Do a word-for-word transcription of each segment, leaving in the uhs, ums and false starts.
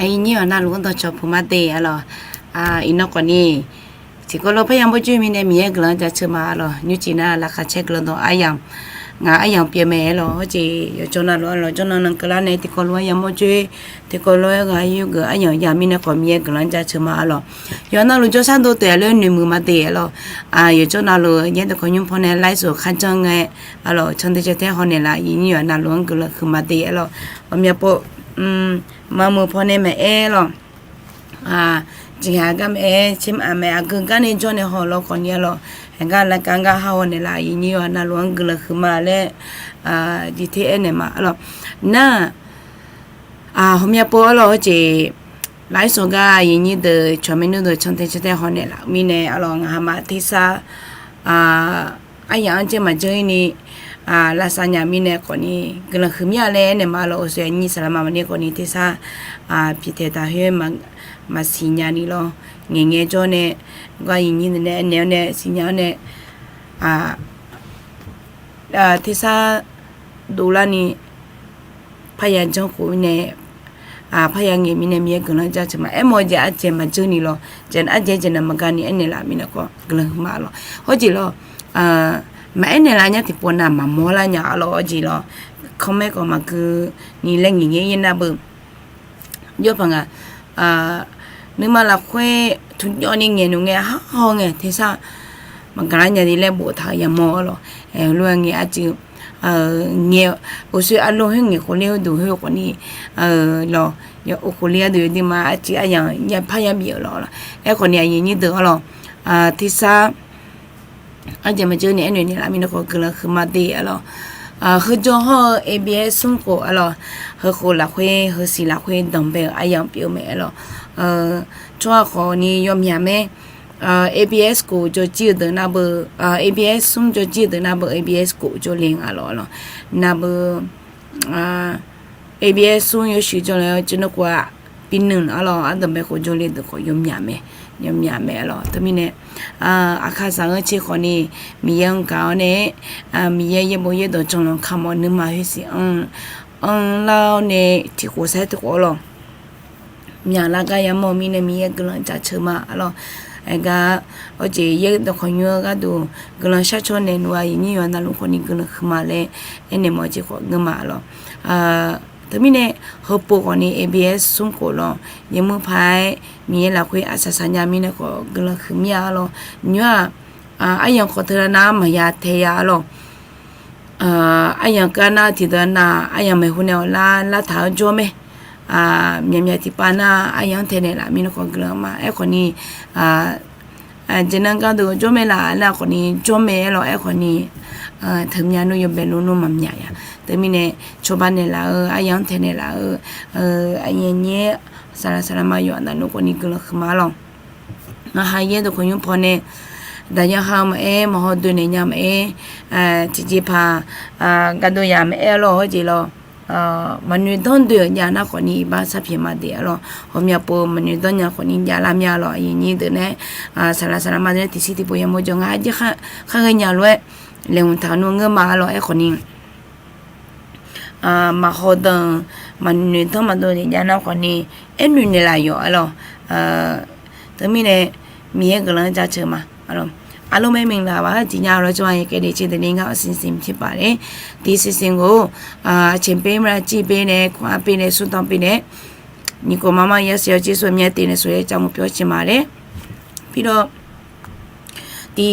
Aqyuif nyir-awq navluf-anr dawqcawq puq ma de arlawq. Iqnan khawfni tiqkawv lof parya mawrjoer mirnae Miqyaer guiqlanq jaceuq ma arlawq. Nymrcif nar laqkhaq caer guiqlanq dawq aryamq, ngaq aryamq pyeuf mae arlawq. Hawjeq yawqjawr navluf arlawq jawrnan nan keuvlar nae tiqkawv lof-aer ya mawrjoer, tiqkawv lof-aer ghaq yurgeuf aryamq ya mirnae khawf Miqyaer guiqlanq jaceuq ma arlawq. Yawqha navluf jawrshar dov taef-a laer noeqmuiq ma de arlawq. Yawqjawr navluf yaer dawqkawq nymr pawnae ไลฟ์สด kharjanr ngae arlawq, cantae cantae haw naeqlaf. Aqyuif nyir-awq navluf-anr guiqlanq huiq ma de arlawq. Ghawqmya pov, maqmuiq pawnae maeq-aer arlawq. Jeqhaq gar maeq-aer tser maq maeq aqgeu gar nae jawr nae haw lawr khawfni arlawq. Haeq gar รายการ gar hahaw naeqlaf. Aqyuif nyir-awq navluf-anr guiqlanq huiq ma laer jir ter aernaeq ma arlawq. Nar, ghawqmya pov arlawq hawjeq ไลฟ์สด gar aqyuif nyir deuq cawq maernmr deuq cantae cantae haw naeqlaf-eu mirnae arlawq, ngaq haqmaf tersar aryamq-anr jaer maqjeur-ir ni lavsav nya mirnae khawfni guiqlanq huiq mir-a laer aernaeq ma arlawq. Oqsoeq aqnyir saqlaqma maqnir khawfni tersar pyeuf taeq taq khoer maqsiq nya ni lawr. Ngaeqngae jawr nae gar aqyuif nyir deuq nae aernaeq-awr nae siqnya-awr nae tersar dovlar ni parya janrkhof mirnae, parya ngaeq mirnae Miqyaer guiqlanq jaceuq ma. Aermawf-eu jeq arjaeq maqjeur ni lawr, jeq arjaeq jeq naq maqgaq ni aernaeq laf mirnae khawf guiqlanq huiq ma lawr. Hawjeq lawr, maqaer naeqlaf nya tiqpov nav maqmawr lar nya arlawq. Hawjeq lawr, คอมเมนต์ khawf maqgeu ni laer ngaeqngae-ir nar beu jawr paq nga. Nuima lafkhoer tuqjawv ni ngaeq nmr ngae hahaw ngae tersar maqgaq lar nya de laer boftaq-eu yamawr arlawq. Heulof-aer ngae arcuiv ngae, uqshoe arlo khoer ngaeq khofler-eu duq khoer khawfni lawr, yawkhof le-a duq yawdui ma arcuiv aryamq yapar yabif-euq lawr. Aerkhawfni aqyuif nyir deuq arlawq, tersar arjaeq maqjeur ni aernaeq naeqlaf mirnae khawf guiqlanq huiq ma de arlawq. Heujawr hawr-eu ABS smr khof arlawq, heukhof lafkhoer heusiq lafkhoer danqbae-eu aryamq pyeuf-eu mae arlawq. Tsawrhaq khawfni yawmyaq mae. ABS khof jawrjir-eu deuq nar beu, ABS smr jawrjir-eu deuq nar beu ABS khof jawrle nga lawr arlawq. Nar beu ABS smr yawshuif jawrle-eu jawrnan khof-aq, bi nmq arlawq, ardanqbae khof jawrle deuq khawf yawmyaq mae, yawmyaq mae arlawq. Teumirnae aqkar zaq-anr cae khawfni Miqyaer-anr gaq-awr nae, Miqyaer yaerbof yaerdawq janlanq kamq-awr nuima khoersiq anr, anrlar-awr nae tiqkhof saer tiqkhof arlawq. Myaqlar gar yamawr-eu mirnae Miqyaer guiqlanq jaceuq ma arlawq. Aergar, awqjeq yaer dawqkawq nymr-eu gharduq guiqlanq sharcaw naeqluf-a, aqyuif nyir yawqha navluf khawfni guiqlanq huiqma laer aernaeq mawf-eu jeq khawf ngeur ma arlawq. Teumirnae, heupov khawfni ABS smr khof lawr, yawmuiq paq-aer Miqyaer lafkhoer aqsaq saqnya mirnae khawf guiqlanq huiqmir-a arlawq. Nymr-aq, aryamq khawf teunav nar maqya tae ya arlawq. Aryamq keuv nar tiqdeuq nar aryamq maeqhu nae awqlar lartaq-anr jawr mae. Myaqmyaq tiqpav nar aryamq-anr tae naeqlaf mirnae khawf guiqlanq ma. Aerkhawfni, jeqnan gardeuq jawr mae laf nar khawfni jawr mae arlawq. Aerkhawfni, teumya nmr yawbae lor nmr maqmyaq ya. Teumirnae, cawba naeqlaf-eu aryamq-anr tae naeqlaf-eu aqyuif aqnyir saqlaq saqlaqma yawqha navluf khawfni guiqlanq huiqma arlawq. Ngaqha yaer dawqkawq nymr pawnae daqyan ha-eu maqaer, maqhaw doenaeq nya maqaer, tiqjeqpaq gardov yaq maqaer arlawq. Hawjeq lawr, maqnoeq danr doe-euq jav nar khawfni iqbax sharpyaeq ma de arlawq. Ghawqmya pov maqnoeq danr nya khawfni javlar mya lawq. Aqyuif nyir deuq nae, saqlaq saqlaqma deuq nae tiqshir tiqpov yamawr jawr nga, arjir khar ghaenya lof-aer laeqhmq taq nmr ngeur ma arlawq. Aerkhawfni, maqhaw danq, maqnoeq danr maqdov naeq jav nar khawfni, aernoeq naeqlaf yawq arlawq. Teumirnae, Miqyaer guiqlanq-anr jaceuq ma. Arlawq, အားလုံးပဲမင်္ဂလာပါ ဒီညတော့ ကျွန်မရဲ့ ကယ်တင်ခြင်းသတင်းကောင်း အစီအစဉ်ဖြစ်ပါတယ်။ ဒီအစီအစဉ်ကို အချိန်ပေးမှ ကြည့်ပေးတယ် ခွန်အားပေးတယ် ဆုတောင်းပေးတယ် ညီကိုမောင်မောင် ရက်စက် ကျေးဇူးအများတင်တယ်ဆိုတဲ့အကြောင်းကို ပြောချင်ပါတယ်။ ပြီးတော့ ဒီ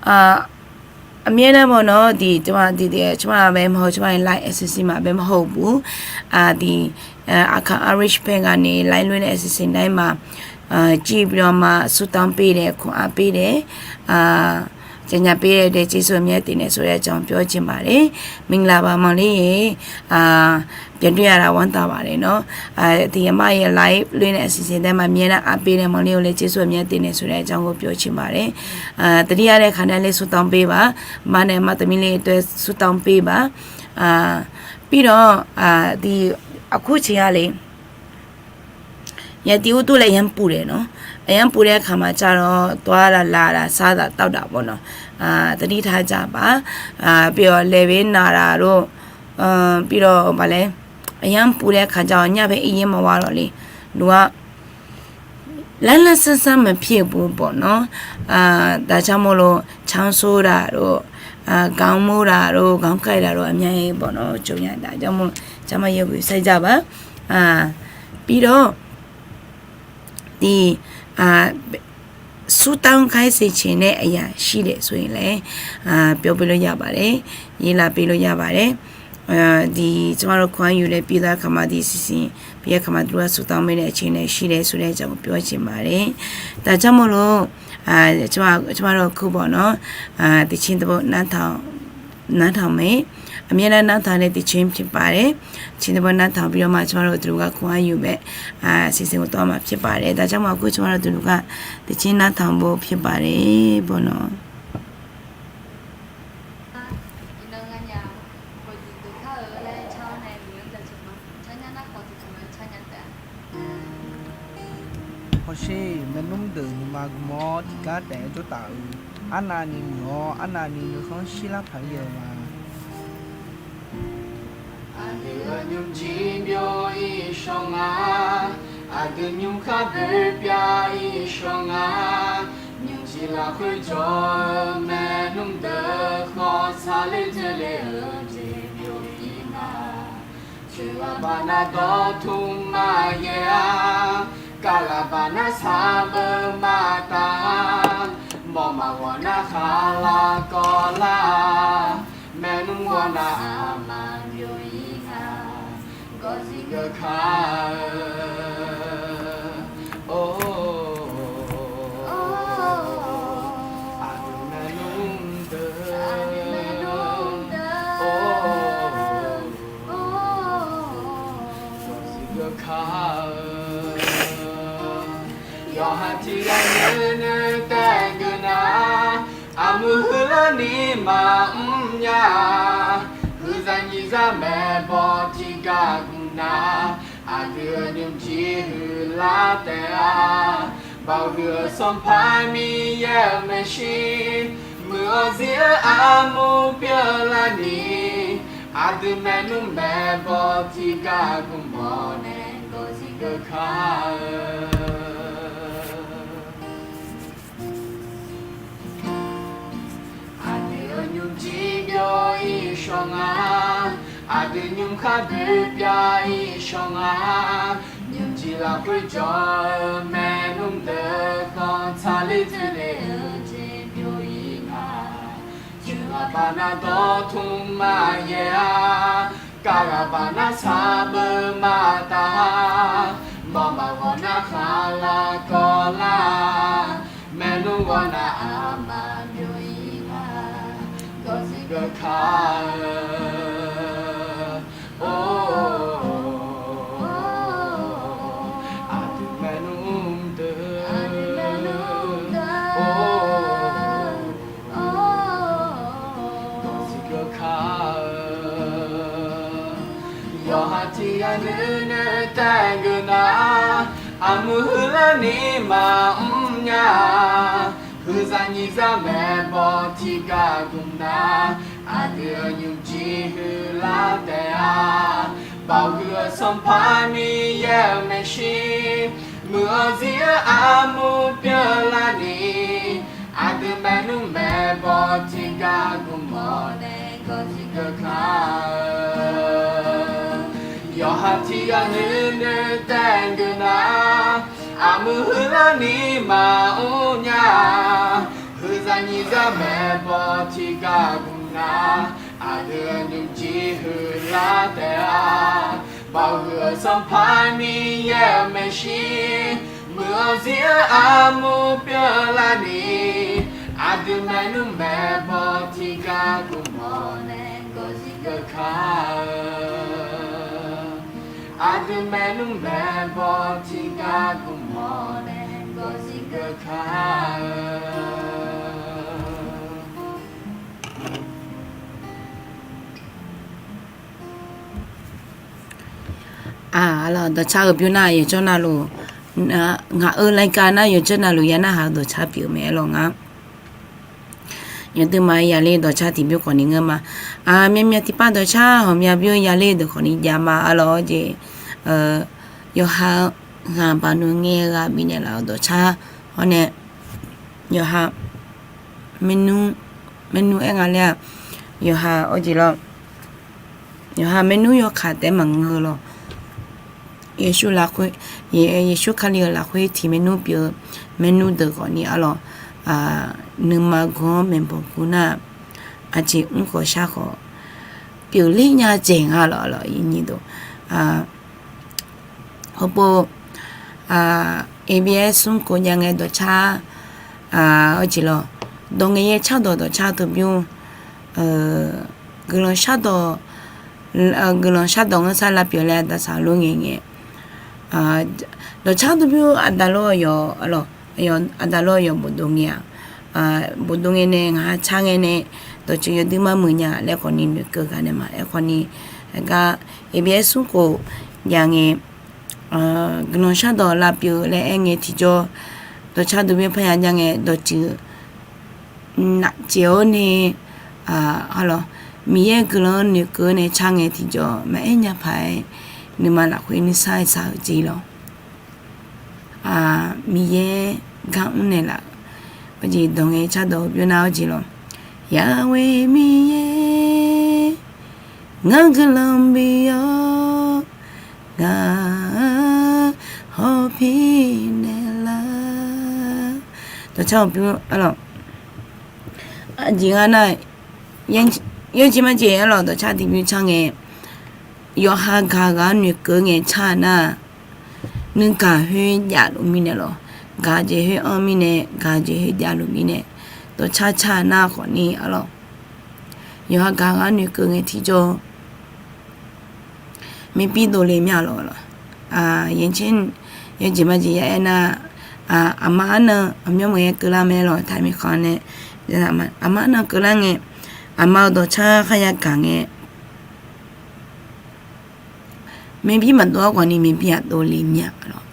အာ အမြဲတမ်းပေါ့နော် ဒီ ကျွန်မ ဒီ ဒီ ကျွန်မပဲမဟုတ် ကျွန်မရဲ့ live အစီအစဉ်မှာပဲမဟုတ်ဘူး အာ ဒီ အာ အခါ Irish ဘက်ကနေ live လွှင့်တဲ့ အစီအစဉ်တိုင်းမှာ အာ ကြည့်ပြီးတော့မှ ဆုတောင်းပေးတယ် ခွန်အားပေးတယ် အာ ကြေညာပေးတဲ့အတွက် ကျေးဇူးအများတင်တယ်ဆိုတဲ့အကြောင်း ပြောချင်ပါတယ်။ မင်္ဂလာပါ မောင်လေးရေ အာ ပြန်တွေ့ရတာ ဝမ်းသာပါတယ်နော်။ အာ ဒီအမရဲ့ live လွှင့်တဲ့ အစီအစဉ်တိုင်းမှာ အမြဲတမ်းအားပေးတဲ့ မောင်လေးကိုလည်း ကျေးဇူးအများတင်တယ်ဆိုတဲ့အကြောင်းကို ပြောချင်ပါတယ်။ အာ သတိရတဲ့အခါတိုင်းလည်း ဆုတောင်းပေးပါ။ အမနဲ့ အမသမီးလေးအတွက် ဆုတောင်းပေးပါ။ အာ ပြီးတော့ အာ ဒီ အခုချိန်ကလေ ရာသီဥတုလည်း အရမ်းပူတယ်နော်။ အရမ်းပူတဲ့အခါမှာကျတော့ သွားတာလာတာ စားတာသောက်တာပေါ့နော်။ အာ သတိထားကြပါ။ အာ ပြီးတော့ လည်ပင်းနာတာတို့ အာ ပြီးတော့ ဘာလဲ အရမ်းပူတဲ့အခါကျတော့ ညဘက် အိပ်ရေးမဝါတော့လေ lof-aer, ร้านอาหาร sanrsar maqpir-euq bawq nawr, daqcar mawrlo, ช้างโซดา lof, ก๋วยเตี๋ยว lof, ก๋วยเตี๋ยวไก่ lof, aqmyan-aer bawq nawr cawq nya daq jar mawr, jar ma yaerghoe sar jar ba. Pirlawr, tiq, ဆုတောင်းခိုင်းစေချင်တဲ့အရာရှိတယ်ဆိုရင်လည်း ပြောပေးလို့ရပါတယ်, ရေးလာပေးလို့ရပါတယ်. ဒီ ကျမတို့ ခွန်ယူတဲ့ ပြည်သားခမဒီ စီစဉ် ပြည်သားခမဒီက ဆုတောင်းပေးတဲ့ အခြေအနေရှိတယ်ဆိုတဲ့အကြောင်းကို ပြောချင်ပါတယ်. ဒါကြောင့်မို့လို့ ကျမတို့ အခုပေါ့နော် သီချင်းတစ်ပုဒ် နားထောင် နားထောင်မယ်, အမြဲတမ်းနားထောင်တဲ့ သီချင်းဖြစ်ပါတယ်. သီချင်းတစ်ပုဒ် နားထောင်ပြီးတော့မှ ကျမတို့ တလူက ခွန်ယူမဲ့ အစီအစဉ်ကို သွားမှာဖြစ်ပါတယ်. ဒါကြောင့်မို့ အခု ကျမတို့ တလူက သီချင်းနားထောင်ဖို့ ဖြစ်ပါတယ်ပေါ့နော်. Iqnan nganyaf khawqdui deuq kar-eu laer car-awr nae, Miqyaer-anr dawqcawq ma, carnya nar khawf tiqkawv-aer carnya taef-a. Hawsher, maernmr deuq nuima gmq-awr tiqgar taef-aer jawr taf-eu, arnavni muiq-awr arnavni nuikhanr shirlar paq-ir-eu ma. Aqdui-euq nymrjir byov-ir shawr nga, aqdui nymrkhar boer pyav-ir shawr nga, nymrjir lafkhoer jawr-eu maernmr deuq khawf, sarler dzoerler-eu jeq byov-ir ma. Coeq aqbaq nav dawqtmq maqyaer-a, kavghaq baq nar sarbeu maqtaf-a, mawf maqghawq nar khaqlaq kawvlar-a, maernmr ghawq nar aqma byov-ir nga, gawqzir geuf kar-eu. Or, aqdui maernmr deuq, or, gawqzir geuf kar-eu. Yawqha tiq ghaq nuinoeq taef geuf nar, armuiq huiqlarni maqmr nya-a. Huiqzaq nyiq zaq maeqbawq tiq gaq gmq nar, aqdui-euq nymrjir huiqlar taef-a. Baoq huiq-eu Sanqpaq Miqyaer-euq maeqshi, muiq-eu zir-eu armur pyeuflarni, aqdui maernmr maeqbawq tiq gaq gmq mawf nae gawqzir geuf kar-eu. Aqdui-euq nymrjir byov-ir shawr nga, aqdui nymrkhar boer pyav-ir shawr nga, nymrjir lafkhoer jawr-eu maernmr deuq khawf, tsaqler dzoerler-eu jeq byov-ir nga. Coeq aqbaq nav dawqtmq maqyaer-a, kavghaq baq nar sarbeu maqtaf-a, mawf maqghawq nar khaqlaq kawvlar-a, maernmr ghawq nar aqma byov-ir nga, gawqzir geuf kar-eu. Or, aqdui maernmr deuq, or, gawqzir geuf kar-eu. Yawqha tiq ghaq nuinoeq taef geuf nar, armuiq huiqlarni maqmr nya-a. Huiqzaq nyiq zaq maeqbawq tiq gaq gmq nar, aqdui-euq nymrjir huiqlar taef-a. Baoq huiq-eu Sanqpaq Miqyaer-euq maeqshi, muiq-eu zir-eu armur pyeuflarni, aqdui maernmr maeqbawq tiq gaq gmq mawf nae gawqzir geuf kar-eu. Yawqha tiq ghaq nuinoeq taef geuf nar, armuiq huiqlarni maqmr nya-a. Huiqzaq nyiq zaq maeqbawq tiq gaq gmq nar, aqdui-euq nymrjir huiqlar taef-a. Baoq huiq-eu Sanqpaq Miqyaer-euq maeqshi, muiq-eu zir-eu armur pyeuflarni, aqdui maernmr maeqbawq tiq gaq gmq mawf nae gawqzir geuf kar-eu. Aqdui maernmr maeqbawq tiq gaq gmq mawf nae gawqzir geuf kar-eu. Aq, arlawq, dawqcar-eu bymr nar yawqjawr navluf, ngaq-euq รายการ nar yawqjawr navluf ya narhaq-eu dawqcar pyeuf-eu mae arlawq nga. Yawduimaf-eu yaler dawqcar tiqbymr khawfni ngeur ma. Aq, myavmyav tiqpav dawqcar hawqmya bymr yaler deuq khawfni jav ma arlawq jeq. Yawqha-eu ghaq baqnoeq ngae ghaq bifnaeq laf-eu dawqcar hawr nae, yawqha maernmr, maernmr aer nga laer-aq, yawqha awrjeq lawr, yawqha maernmr yawkaq taef-aer maqngeur-eu lawr. Yeqsur lafkhoer, Yeqsur Kali-euq lafkhoer tiq maernmr pyeuf-eu maernmr deuq khawfni arlawq, nuima gu-anr maeqbawq gu nar, aqjeq mr khawf shar khawf pyeufler nya dzaeq nga lawq, arlawq, nyiq dof. Hawpov, ABS smr khof jav ngae dawqcar, awrjeq lawr, dawq ngaeq yaer cardawq dawqcar teu bymr, guiqlanq shardawq, guiqlanq shardawq ngeur sar lavpyeuf laer aqda saqlof ngaeq ngae, dawqcar teu bymr aqda lawr yawq, arlawq, aqda lawr yawq bofdov ngae-aq, bofdov ngae nae ngaq ha car ngae nae dawqtsuif yawdui mar muiq nya laer khawfni noeqkeuv ghaq naeq ma. Aerkhawfni, gar ABS smr khof jav ngae, guiqlanq shardawq lavpyeuf laer aer ngae tiqjawr, dawqcar teu bymr parya jav ngae dawqtsuif nafcaeq-awr nae, arlawq, Miqyaer guiqlanq-anr noeqkeuv nae car ngae tiqjawr maqaer nya paq-aer, nuima lafkhoer nuisar-aer sar-eu jeq lawr. Miqyaer gar mrnaeq laf-euq, awrjeq dawq ngae cardawq bymr nar awrjeq lawr, Yaqwe Miqyaer, ngar guiqlanq bi-awr, ngaq-anr hawpir naeqlar. Dawqcar-eu bymr arlawq, aqjeq nga nar, yawjeq majeq arlawq dawqcar tiqbymr car ngae, yawqha gaq ghaq-anr noeqkeuv ngae car nar, nuigaq khoer javluf mirnae lawq, gaq jeq khoer anr mirnae, gaq jeq khoer javluf mirnae, dawqcar car nar khawfni arlawq, yawqha gaq ghaq-anr noeqkeuv ngae tiqjawr, mirbir dovle mir-a lawq, lawq. Yawjeq majeq ya aer nar, aqma arnan aqmyanr maqya keuvlar mae lawq, taqmiq khanq nae, aqma arnan keuvlar ngae, aqma-euq dawqcar kharya gaq ngae, mirbir maqdov-awr khawfni mirbir-aq dovle mir-a lawq.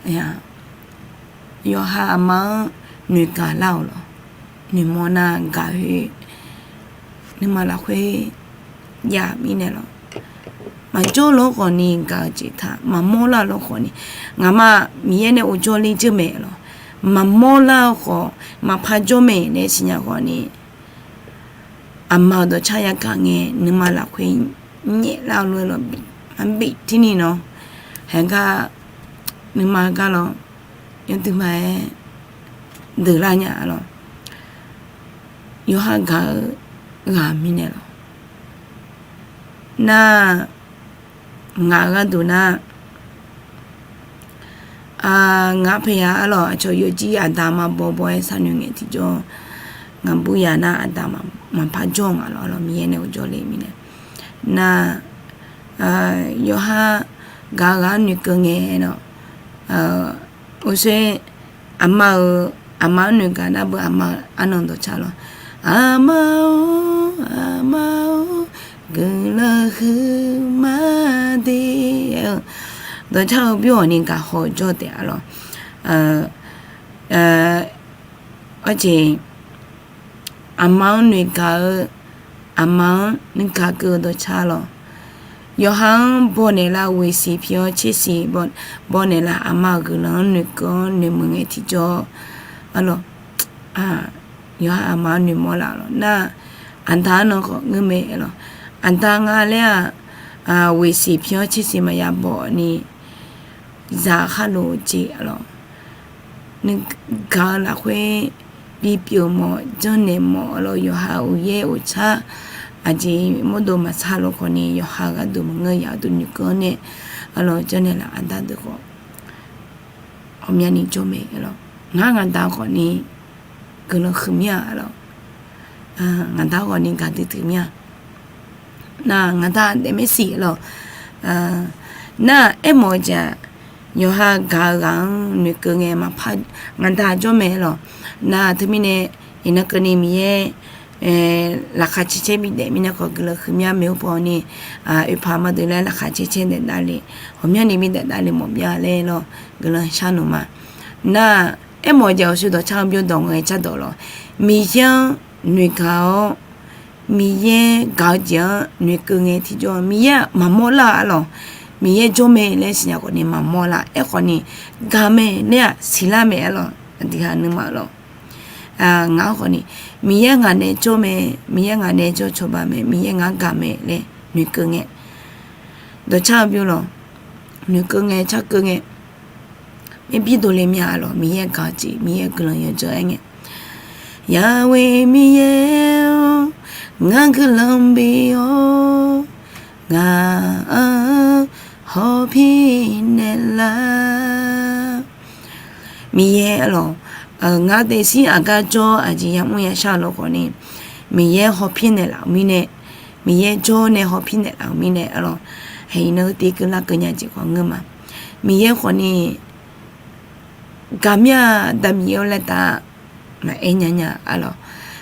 Yawqha aqma-anr noeqgaq lar-awq lawq. Noeqmawr nar gaq khoer, nuima lafkhoer jav mirnae lawq. Maqjawr lawr khawfni gaq-eu jeq taq maqmawr lar lawr khawfni, ngaqma Miqyaer nae uvjawr ler dzeur mae lawq. Maqmawr lar-eu khawf maqpar jawr mae nae siqnya khawfni, aqma-euq dawqcar yagaq ngae nuima lafkhoer nyaef lar-eu lof-aer lawq, maqbif tirni nawr, haeq gar nuima gar lawr, yawdui ma-aer deuq lar nya lawq. Yawqha gaq-eu ghaq mirnae lawq. Nar, ngaq-eu gharduq nar, ngaq paeya arlawq, aqcawq yawjir aqda ma bawbaw-aer sharnoeq ngae tiqjawr, ngaqbur ya nar aqda maqpar jawr nga lawq, arlawq, Miqyaer nae uvjawr le mirnae. Nar, yawqha gaq-eu ghaq-anr noeqkeuv ngae nawq, uqshoe aqma-euq, aqma-anr noeqgaq nar beu aqma-euq arnan dawqcar lawq. Aqma-or, aqma-or, guiqlanq huiqma de-aer-eu dawqcar-eu bymr-awq ni gaqhaw-eu jawr taef-a lawq. Arjeq, aqma-anr noeqgaq-eu, aqma-anr nuigaq keuv-eu dawqcar lawq. Yawqha-anr bawnaeq lar, ghoeqsiq pi-awr tsersiq bawnaeq lar, aqma-euq guiqlanq-anr noeqkeuv-awr noeqmuiq ngae tiqjawr, arlawq, yawqha aqma-anr noeqmawr laf lawq. Nar, aqda arnan khawf ngeur mae lawq. Aqda nga laer-aq, ghoeqsiq pi-awr tsersiq maqya baw ni, zaq khalof-eu jeq lawq. Nuigaq-eu lafkhoer bipyeuf mawf, janrnaeq mawf lawq, yawqha uqyaer uqtsar, aqjeq mawrdo maqtsar lawq khawfni, yawqha gharduq maqngeur yaq-anr duq noeqkeuv-awr nae, arlawq, janrnaeq laf aqda deuq khawf ghawqmyani jawr mae lawq. Ngar ngaqda khawfni guiqlanq huiq mir-a lawq. Ngaqda khawfni gaqdui tuiq mir-a. Nar, ngaqda daefmaer siq lawq. Nar, aermawf-eu jeq-aq, yawqha gaq-eu ghaq-anr noeqkeuv ngae maqpar, ngaqda jawr mae lawq. Nar, teumirnae iqnan keuvni Miqyaer laqkhaq caer caer bidaef mirnae khawf guiqlanq huiq mir-a, maeqhu paw ni oeqpaq maqdeuq laer laqkhaq caer caer daef davle, ghawqmyani bidaef davle mawf mir-a laer lawq, guiqlanq sharnoeq ma. Nar, aermawf-eu jeq-aq, uqshoe dawqcar-eu byov dawq ngae cardawq lawq. Miqyaer-anr noeqgaq-awr, Miqyaer gaq-eu jeq-anr noeqkeuv ngae tiqjawr, Miqyaer-aq maqmawr lar-a lawq. Miqyaer jawr mae laer siqnya khawf ni maqmawr lar. Aerkhawf ni, gaq mae laer-aq siqlar mae arlawq. Aqdui ha nuima lawq. Ngaq-anr khawf ni, Miqyaer ngaq nae jawr mae, Miqyaer ngaq nae jawr cawba mae, Miqyaer ngaq-anr gaq mae laer noeqkeuv ngae, dawqcar-eu byov lawq. Noeqkeuv ngae carkeuv ngae, maqbi dovle mya arlawq. Miqyaer gaq-eu jeq, Miqyaer guiqlanq yawdzanr aer ngae, Yaqwe Miqyaer-or, ngar guiqlanq bi-awr, ngaq-anr hawpir naeqlaf. Miqyaer arlawq, ngar daefzir aqgar jawr aqjeq yamr yashar-eu lof khawf ni, Miqyaer hawpir naeqlaf-euq mirnae, Miqyaer jawr nae hawpir naeqlaf-euq mirnae arlawq, haiq nan-eu tiv keuvlar keuv nya jeq khawf ngeur ma. Miqyaer khawf ni, gaq mir-a, daq Miqyaer-or laer taf, maqaer nya nya arlawq.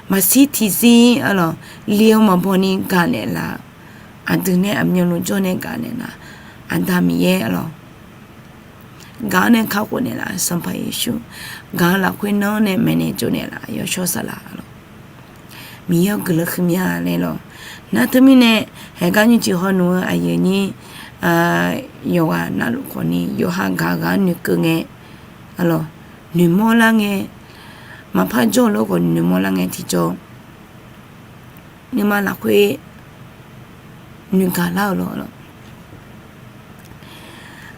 Maqshir tiqzir arlawq, li-eu maqbaw ni gaq naeqlaf-eu, aqdui nae aqmyanluf jawr nae gaq naeqlaf, Aqda Miqyaer arlawq. Gaq-anr nae kakhof naeqlaf-eu Sanqpaq Yeqsur, gaq-eu lafkhoer nan-anr nae maeqnaeq tsovnaeq laf-eu Yawshawr Saflar arlawq. Miqyaer-anr guiqlanq huiqmya laer lawq. Nar teumirnae, haeqgar nymrcif hawnmq-eu aqyuif nyir yawqghaq navluf khawf ni, yawqha gaq-eu ghaq-anr noeqkeuv ngae arlawq, noeqmawr lar ngae, maqpar jawr-eu lof khawf noeqmawr lar ngae tiqjawr, nuima lafkhoer noeqgaq lar-euq lawq.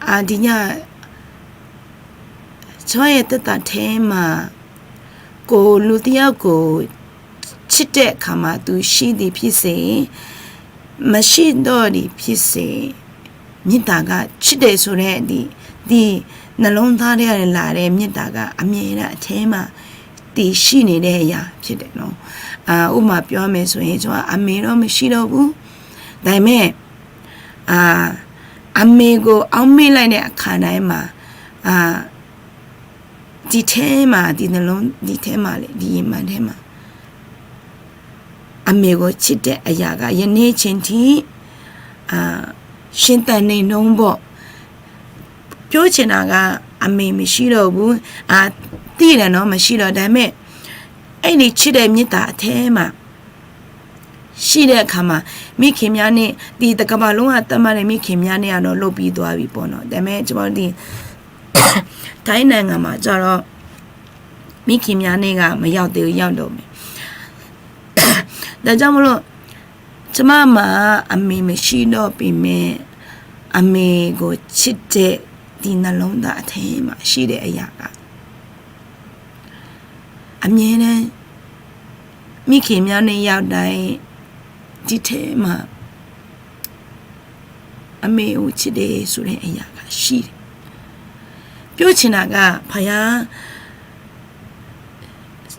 Aqdui nya, tsawrhaq-aer teuftaf tae ma, kof luf tiq yar kof, cirtaev kaqmaq tuv shir dui pirseq, maqshir dawr dui pirseq, mirtaq gar cirtaev soqlaer dui, dui, naqlawr dar laer laf laer mirtaq gar aqmyaeq nar tae ma, tiq shir naeq laer ya pirtaeq nawr, armaf pyawr mae soqnaeq tsawrhaq aqmeq lawr maqshir dawr bur, daqmae, aqmeq khof armir laer nae aqkaq nav-aer ma, tiq tae ma, tiq naqlawr tiq tae ma laer tiq iq ma tae ma. Aqmeq khof cirtaev aqyaq gar yawner caeq tir, shantaq naeq nawr baw, pyawr caeq nav gar aqmeq maqshir dawr bur, tir laer nawr maqshir dawr daqmae, aerni cirtaev mirtaq tae ma, shir daef kaq ma, mirkeq myavnae, tiq taqkaq baq lor-aq taf ma nae mirkeq myavnae aqdawq lov bi dov-a bi pawnaw daqmae tsawrhaq dui, taq-ir nae ngaq maqjawr lawr, mirkeq myavnae ghaq maqya-eu deuq ya-eu dawq mae. Daqjar mawrlor, tsawrmar maf-a aqmeq maqshir dawr pyeuf mae, aqmeq khof cirtaev tiq naqlawr taf tae ma shir daef aqyaq gar, aqmyaeq nae mirkeq myavnae ya-eu daq-aer, tiq tae ma, aqmeq khof cirtaev soqlaer aqyaq gar shir daef. Pyawr caeq nav gar paqya,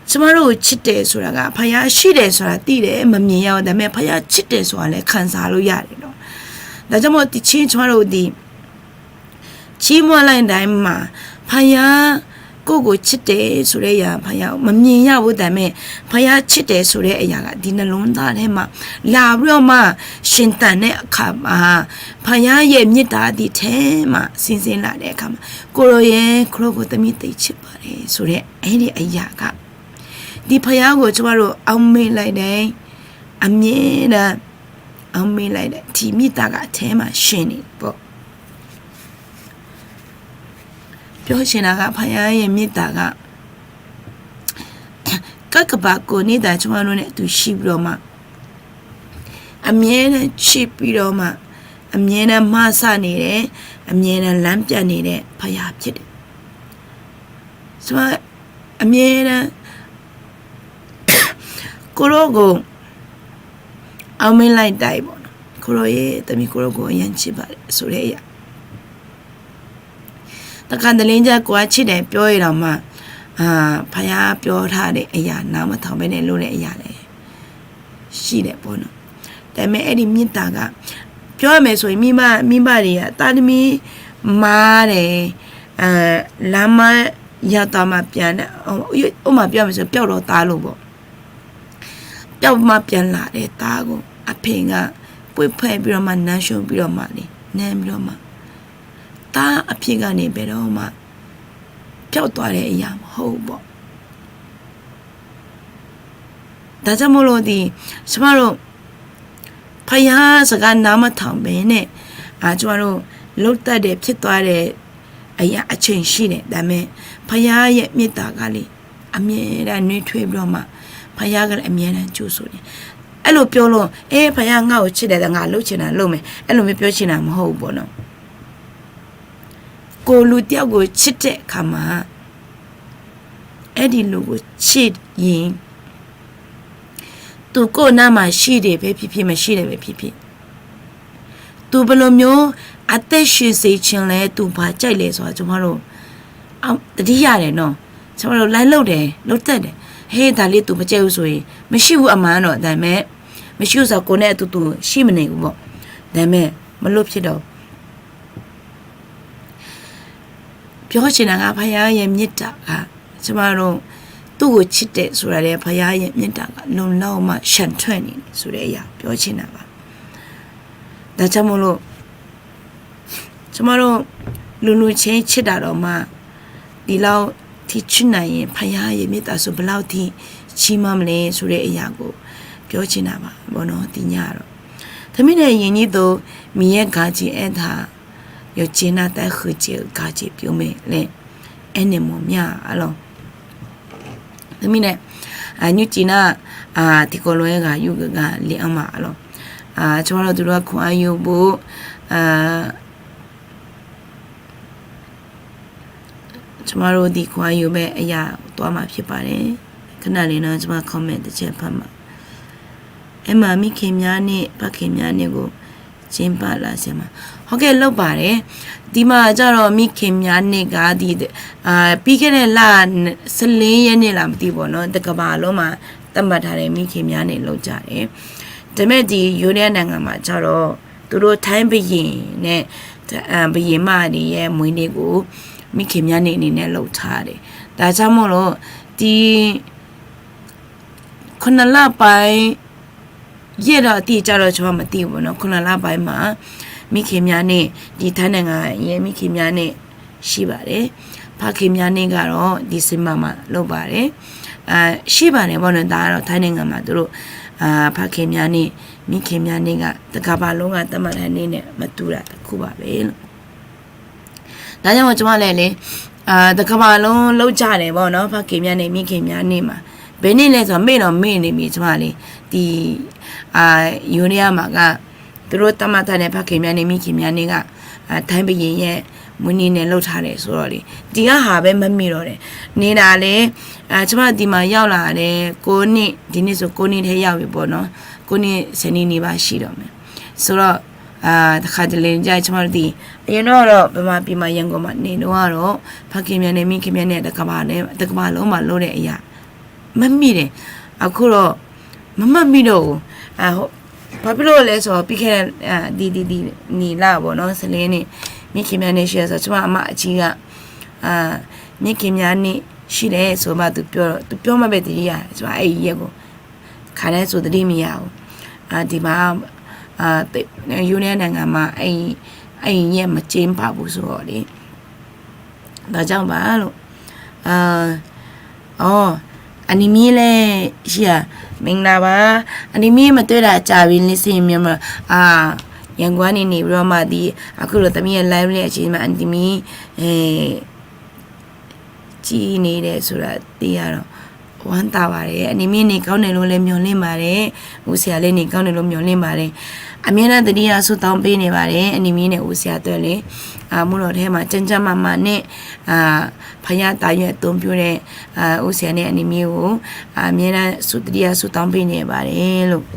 tsawrmar lor-euq cirtaev soqlaq gar paqya shir daef soqlaq tir daef-aer maqmyaeq ya-eu daqmae, paqya cirtaev soqlaq laer kanqzaq lor ya daef lawr. Daqjar mawr tiq tser tsawrmar lor dui, tser mawr lar-aer daq-aer ma, paqya kov khof cirtaev soqlaer ya paqya maqmyaeq ya-eu daqmae, paqya cirtaev soqlaer aqyaq gar tiq naqlawr taf tae ma, laf bur-awr ma, shantaq nae aqkaq ma, paqya yaeq mirtaq tiq tae ma, sinqsaeq laf daef kaq ma, kov lawr yaer kov lawr khof taqmir teq tser paq laer soqlaer aernae aqyaq gar, tiq paqya khof tsawrmar lor aqmeq laer daef, aqmyaeq nar, aqmeq laer daef tiq mirtaq gar tae ma shir ni baw. Pyawr caeq nav gar paqya yaeq mirtaq gar, kar kaqbaq kov ni daq tsawrmar lor nae tuq shir bi lawr ma, aqmyaeq nae ciq bi lawr ma, aqmyaeq nae marsar ni daef, aqmyaeq nae lanr pyav ni daef paqya pyaeq daef, tsawrmar, aqmyaeq nae kov lawr khof, aqmeq laer daef baw, kov lawr yaer taqmir kov lawr khof yanr ciq paq soqlaer ya. Taqkaq daqler jar kov-ar cirdaef pyawr-ir lawq ma, paqya pyawr taq daef aqyaq nav maqtaq-eu baenae lor laer aqyaq laer shir daef baw nawr, taef mae aer ni mirtaq gar, pyawr-aer maeqsoq-ir mirmar mirmar daef-a tar ni mir ma daef, lanrma yataf maqpyav nar, or maqpyav maeqsoq pyawr lawr taf lof baw, pyawr maqpyav laf daef tar khof aqpyar gar, poerpaer bi lawr ma, nanshawr bi lawr ma ni, nae bi lawr ma, tar aqpyar gar ni bae lawr ma, pyawr taf daef aqyaq maqhaw-eu baw. Daqjar mawr lor dui, tsawrmar lor, paqya saqgar nav maqtaq-euq baenae, tsawrmar lor, လုပ်တတ်တယ် ဖြစ်သွားတယ် အရာအချင်းရှိတယ် ဒါပေမဲ့ ဘုရားရဲ့မေတ္တာကလေ အမြဲတမ်း နှွေးထွေးပြီးတော့မှ ဘုရားကလည်း အမြဲတမ်း ကြိုဆိုတယ်. အဲ့လိုပြောလို့ အဲ ဘုရား ငါ့ကိုချစ်တယ် ငါလုပ်ချင်တာလုပ်မယ် အဲ့လိုမျိုး ပြောချင်တာမဟုတ်ဘူးပေါ့နော်. ကိုယ်လူတစ်ယောက်ကို ချစ်တဲ့အခါမှာ အဲ့ဒီလူကိုချစ်ရင် သူကိုယ့်နားမှာရှိတယ်ပဲဖြစ်ဖြစ် မရှိတယ်ပဲဖြစ်ဖြစ် သူဘယ်လိုမျိုး အသက်ရှင်စေချင်လဲ သူဘာကြိုက်လဲဆိုတာ ကျွန်မတို့ သတိရတယ်နော်. ကျွန်မတို့ လိုက်လုပ်တယ် လုပ်တတ်တယ် ဟေး ဒါလေး သူမကြိုက်ဘူးဆိုရင် မရှိဘူး အမှန်တော့ ဒါပေမဲ့ မရှိဘူးဆိုတာ ကိုယ်နဲ့အတူတူ ရှိမနေဘူးပေါ့ ဒါပေမဲ့ မလုပ်ဖြစ်တော့ဘူး. ပြောချင်တာက ဘုရားရဲ့မေတ္တာက ကျွန်မတို့ သူ့ကိုချစ်တယ်ဆိုတာလည်း ဘုရားရဲ့မေတ္တာက လုံလောက်မှ လျှံထွက်နေတယ်ဆိုတဲ့အရာ ပြောချင်တာပါ. ဒါကြောင့်မို့လို့ ကျွန်မတို့ လူလူချင်းချစ်တာတောင်မှ ဒီလောက်ထိချစ်နိုင်ရင် ဘုရားရဲ့မေတ္တာဆို ဘယ်လောက်ထိကြီးမားမလဲဆိုတဲ့အရာကို ပြောချင်တာပါပေါ့နော် ဒီညကတော့. သမီးနဲ့ ညီညီတို့ မိရဲ့ဂါကြီးအဲ့ဒါ ယုံကြည်နာတတ် ဟူးကျက်ဂါကြီးပြုမယ်လဲ အဲ့နေမော်မြအလော သမီးနဲ့ အာ ညုကီန အာ ဒီကော်လွဲ ဂါယုကဂါ လီအမ အလော အာ ကျွန်မတို့ သူတို့က ခွန်အားယူဖို့ အာ ကျွန်မတို့ ဒီခွန်အားယူမဲ့အရာ သွားမှာဖြစ်ပါတယ်။ ခဏလေးနော် ကျွန်မ comment တစ်ချက်ဖတ်မှာ။ အဲ့မှာ မိခင်များနှင့် ဖခင်များနေ့ကို ကျင်းပလာစေမှာ။ ဟုတ်ကဲ့ လုပ်ပါတယ်။ ဒီမှာကျတော့ မိခင်များနေ့က ဒီ အာ ပြီးခဲ့တဲ့လ ဆယ့်လေးရက်နေ့လား မသိဘူးပေါ့နော်။ တစ်ကမ္ဘာလုံးမှာ သတ်မှတ်ထားတဲ့ မိခင်များနေ့ လုပ်ကြတယ်။ ဒါပေမဲ့ ဒီ ယိုးဒယားနိုင်ငံမှာကျတော့ သူတို့ ထိုင်းဘုရင်နဲ့ အာ ဘုရင်မတွေရဲ့ မွေးနေ့ကို မိခင်များနေ့ အနေနဲ့ လုပ်ထားတယ်။ ဒါကြောင့်မို့လို့ ဒီ ခုနစ်လပိုင်း ရက်တော့ အတိအကျတော့ ကျွန်မ မသိဘူးပေါ့နော်။ ခုနစ်လပိုင်းမှာ မိခင်များနေ့ ဒီထိုင်းနိုင်ငံရဲ့ မိခင်များနေ့ ရှိပါတယ်။ ဖခင်များနေ့ကတော့ ဒီဇင်ဘာမှာ လုပ်ပါတယ်။ အာ ရှိပါတယ်ပေါ့နော်။ ဒါကတော့ ထိုင်းနိုင်ငံမှာ သူတို့ အာ ဖခင်များနေ့ မိခင်များနေ့က တစ်ကမ္ဘာလုံးက သတ်မှတ်ထားတဲ့နေ့နဲ့ မတူတာတစ်ခုပါပဲလို့။ ဒါကြောင့် ကျွန်မလည်းလေ အာ တစ်ကမ္ဘာလုံး လုပ်ကြတယ်ပေါ့နော်။ ဖခင်များနေ့ မိခင်များနေ့မှာ ဘယ်နေ့လဲဆိုတော့ မေ့တော့မေ့နေပြီ ကျွန်မလေ ဒီ အာ ယိုးဒယားမှာက သူတို့ သတ်မှတ်ထားတဲ့ ဖခင်များနေ့ မိခင်များနေ့က အာ ထိုင်းဘုရင်ရဲ့ မွေးနေ့နဲ့ လုပ်ထားတယ်ဆိုတော့လေ ဒီကဟာပဲ မမေ့တော့တယ်။ နေတာလေ အာ ကျွန်မ ဒီမှာရောက်လာတယ် ကိုးနှစ်၊ ဒီနှစ်ဆို ကိုးနှစ်ထဲရောက်ပြီပေါ့နော်။ ကိုးနှစ် ဆယ်နှစ်နီးပါးရှိတော့မယ်။ ဆိုတော့ အာ တစ်ခါတလေကျရင် ကျွန်မတို့ ဒီ အရင်တော့ ဗမာပြည်မှာ ရန်ကုန်မှာ နေတုန်းကတော့ ဖခင်များနေ့ မိခင်များနေ့ တစ်ကမ္ဘာနဲ့ တစ်ကမ္ဘာလုံးမှာ လုပ်တဲ့အရာ မှတ်မိတယ်။ အခုတော့ မမှတ်မိတော့ဘူး။ အာ ဟုတ်၊ ဘာဖြစ်လို့လဲဆိုတော့ ပြီးခဲ့တဲ့ အာ ဒီ ဒီ ဒီနေ့လပေါ့နော် ဆယ့်လေးရက်နေ့ မိခင်များနေ့ရှိတယ်ဆိုတော့ ကျွန်မအမကြီးက အာ မိခင်များနေ့ရှိတယ်ဆိုမှ သူပြောတော့ သူပြောမှပဲ သတိရတယ်။ ကျွန်မ အဲ့ဒီရက်ကို ခါတိုင်းဆို သတိမရဘူး။ အာ ဒီမှာ အာ ယိုးဒယားနိုင်ငံမှာ အဲ့ဒီ အဲ့ဒီရက် မကျင်းပဘူးဆိုတော့လေ ဒါကြောင့်ပါလို့။ အာ อ๋อ อันนี้มีเลย ရှိอ่ะ မင်္ဂလာပါ อันนี้มี မတွေ့တာကြာပြီ လေးဆယ်မြန်မာ အာ ရန်ကုန်ကနေ နေပြီးတော့မှ ဒီ အခုလို သမီးရဲ့ live လေး အချိန်မှာ အန်တီမီ အဲ ကြည့်နေတယ်ဆိုတာ သိရတော့ ဝမ်းသာပါတယ်။ အန်တီမီ နေကောင်းတယ်လို့လည်း မျှော်လင့်ပါတယ်။ ဦးဆရာလည်း နေကောင်းတယ်လို့ မျှော်လင့်ပါတယ်။ အမြဲတမ်း သတိရ ဆုတောင်းပေးနေပါတယ်။ အန်တီမီနဲ့ ဦးဆရာအတွက်လည်း အာ မြို့တော်ထဲမှာ ကျန်းကျန်းမာမာနဲ့ အာ ဘုရားသာရွက်အသုံးပြုတဲ့ အာ ဦးဆရာနဲ့ အန်တီမီကို အာ အမြဲတမ်း ဆု သတိရ ဆုတောင်းပေးနေပါတယ်လို့။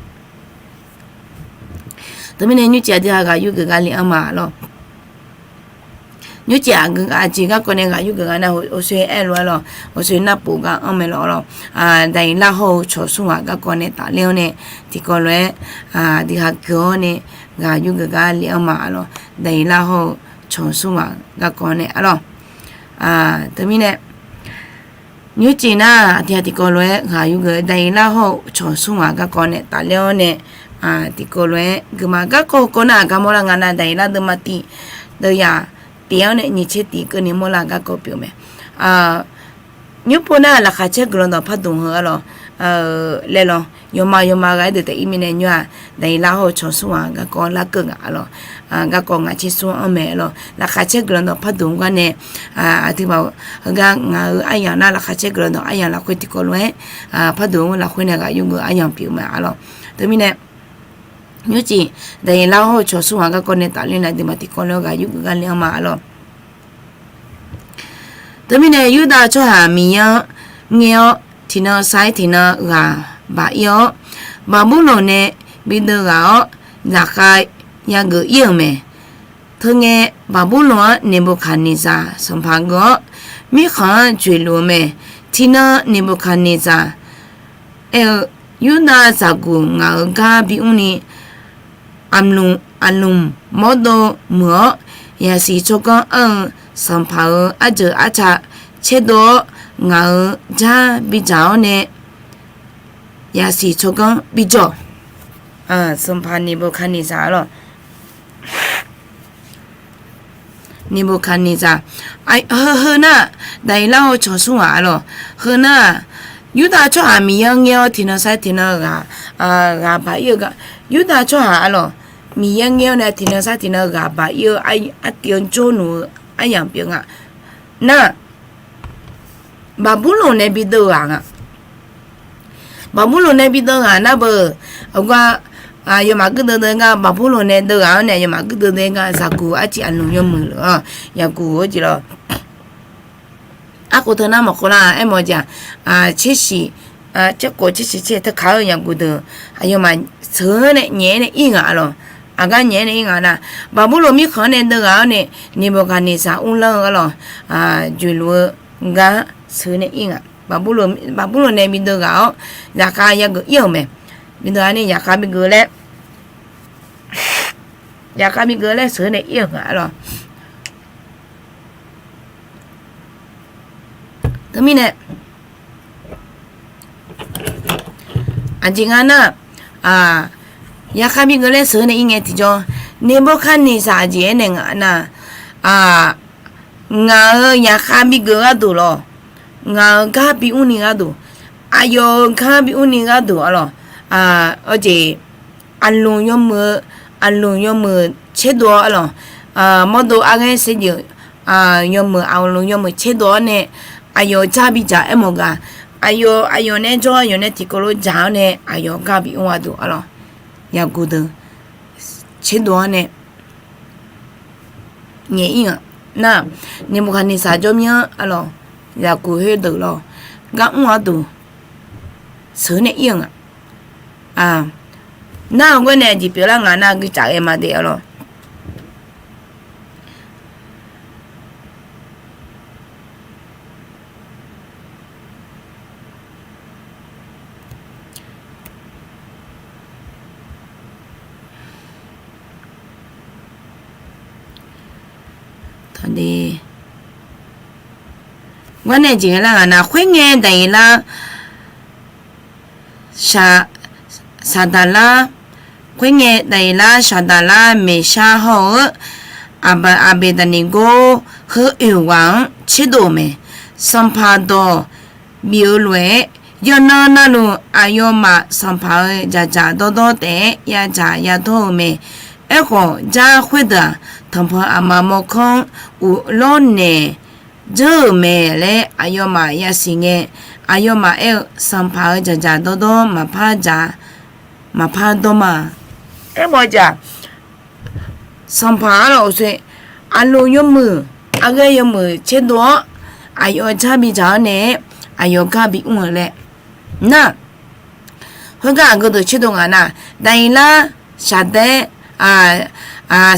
သမီးနဲ့ ညွန့်ကျက် ဒီဟာ ဂါယုဂါလီအမ အလော ညွန့်ကျက် အဂါ အကျိုး ဂါကောင်းတဲ့ ဂါယုဂါ နား ဟို ဟိုဆွေ အဲ့လို အလော ဟိုဆွေ နတ်ပိုး က အမ အလော အလော အာ ဒါအံၤ လဟောက် ချော်စွန့် ဂါကောင်းတဲ့ တလဲ အံၤ နဲ့ ဒီကော်လွဲ အာ ဒီဟာ ဂါအံၤ နဲ့ ဂါယုဂါလီအမ အလော ဒါအံၤ လဟောက် ချော်စွန့် ဂါကောင်းတဲ့ အလော အာ သမီးနဲ့ ညွန့်ကျက် နား ဒီဟာ ဒီကော်လွဲ ဂါယုဂါ ဒါအံၤ လဟောက် ချော်စွန့် ဂါကောင်းတဲ့ တလဲ အံၤ နဲ့ အာ ဒီကော်လွဲ ဂါမ ဂါကောင်း ကောင်းနာ ဂါမောလ ငါနာ ဒါအံၤ လဒုးမတီ ဒီးယၤ တလဲ အံၤ နဲ့ ညီချစ်တီ ကန့ၣ် မောလ ဂါကောင်း ပျော်မယ် အာ ညွန့်ကျက် နား လခါချဲ ကလီၤဒီး ဖးဒိၣ်ဟဲ အလော laer lawr, yawma yawma ghaq-aer deuq taef-ir mirnae nymr-aq, daqyeqlar hawr-eu cawq smr ghaq garkawv larkeuv ngaq arlawq. Garkawv ngaq tser smr-anr mae arlawq. Laqkhaq caer guiqlanq dawq parduq-anr gar nae, aqduimaf heugar ngaq-euq aryamq nar laqkhaq caer guiqlanq dawq aryamq lafkhoer tiqkawv lof-aer, parduq-anr lafkhoer nae ghaq yurgeuf aryamq pyeuf-eu ma arlawq. Teumirnae nymrcif daqyeqlar hawr-eu cawq smr ghaq garkawv nae tafler nae aqduimaf tiqkawv lof-aer ghaq yurgeuf gar le-anr ma arlawq. Teumirnae Yurdav tsawrhaq Miqyaer-anr ngaer-awr, tiqnan sar-aer tiqnan ghaq baq-ir-awr, Baqburloq nae bideuv ghaq-awr, zaqkhav yageuf-ir-euq mae. Teungae, Baqburloq-anr Neqboqkaqneqzaq sanqpaq geuf-awr, mirkhanq-anr joeqluf-eu mae. Tiqnan Neqboqkaqneqzaq aer-eu, Yurdav zaqguq ngaq-euq gar bimr ni, aqlmq mawrdov muiq-awr, yaqsiq tsawrganr anr-eu sanqpaq-euq arjeuq arca tserdov-awr, ngaq-euq jar bidzaq-awr nae yaqsiq tsawrganr bijawr. Sanqpaq Neqboqkaqneqzaq arlawq. Neqboqkaqneqzaq, heu nar, daqyeqlar hawr-eu cawq smr ghaq arlawq. Heu nar-aq, Yurdav tsawrhaq Miqyaer-anr ngaer-awr tiqnan sar-aer tiqnan ghaq, ghaq baq-ir-eu gar, Yurdav tsawrhaq arlawq, Miqyaer ngaer-awr nae tiqnan sar tiqnan ghaq baq-ir-eu artiv-anr jawrluf-eu aryamq pyeuf nga. Nar, Baqburloq nae bideuv ghaq nga. Baqburloq nae bideuv ghaq nar beu, aqgar, aqyawfmaf guirdeuv deuv-aer gar Baqburloq nae deuv ghaq-anr nae aqyawfmaf guirdeuv deuv-aer gar zaqguq arciv aqlmq yawmuiq lef-anr yaqguq-eu jeq lawr. Arkhof teu nar maqkhov lar-a aermawf-eu jeq-aq, tsersiq, tserkhof tsersiq tser teu kaq-eu yaqguq deuq aqyawfmaf sheuq-aer nae nyaef-aer nae ir ngaq arlawq. Aqgar nyaef-aer nae ir ngaq nar, Baqburloq mirkhanq-anr nae deuv ghaq-awr nae Neqboqkaqneqzaq uvlanr-eu arlawq, joeqluf-eu gar sheuq-aer nae ir ngaq. Baqburloq nae bideuv ghaq-awr zaqkhav yageuf ir-euq mae. Bideuv-a nae zaqkhav bigeuf laer, zaqkhav bigeuf laer sheuq-aer nae ir-euq ngaq arlawq. Teumirnae aqjeq nga nar, zaqkhav bigeuf laer sheuq-aer nae ir ngae tiqjawr, Neqboqkaqneqzaq aqjeq aernaeq nga nar, ngaq-euq zaqkhav bigeuf gharduq lawr, ngaq-euq gar bimr ni gharduq, aqyawf-euq gar bimr ni gharduq arlawq, aqjeq aqlmq yawmuiq-eu, aqlmq yawmuiq tserdov-awr arlawq, mawrdo arghaer saerjeuf, yawmuiq aqlmq yawmuiq tserdov-awr nae aqyawf jar bidzaq aermawf gaq, aqyawf aqyawf nae jawr aqyawf nae tiqkawv lof dzaq-awr nae aqyawf gar bimr gharduq arlawq, yaqguq deuq tserdov-awr nae nyaef ir ngaq nar, Neqboqkaqneqzaq jawr mir-anr arlawq, yaqguq khoerdeuq lawr gar mr gharduq sheuq-aer nae ir-eu ngaq. Nar-aq ghoer nae aqjeq pyeuflar nga nar guicaf ghae ma de arlawq. Ghawrnae jeq ghae lar ngaq nar, khoerngae Daqyeqlar Saqdaqlar, khoerngae Daqyeqlar, Saqdaqlar, Meqshar hawr-eu Aqbeqdaqniqgor heu oeq ghaq-anr tserdov-euq mae. Sanqpaq dawq bif-eu lof-aer, yawqnan navluf aqyawfmaf sanqpaq-euq dzaqdzaq dawrdawr taef-aer yadzaq yadawr-eu mae. Aerkhawf, jar khoerdeuq-aq, tanqpanq aqma mawrkawr-anr uqlawr naeq dzeur-euq mae laer aqyawfmaf yasiq ngae, aqyawfmaf aer-eu, Sanqpaq-euq dzaqdzaq dawrdawr maqpar dzaq, maqpar dawr ma. Aermawf-eu jeq-aq, Sanqpaq arlawq uqshoe, aqlmq yawmuiq, arghaer yawmuiq tserdov-awr, aqyawf jar bidzaq-awr nae-aer, aqyawf gar bimr-eu laer nar, khoergar aqgeu deuq tserdov ngaq nar, Daqyeqlar Saqdaer,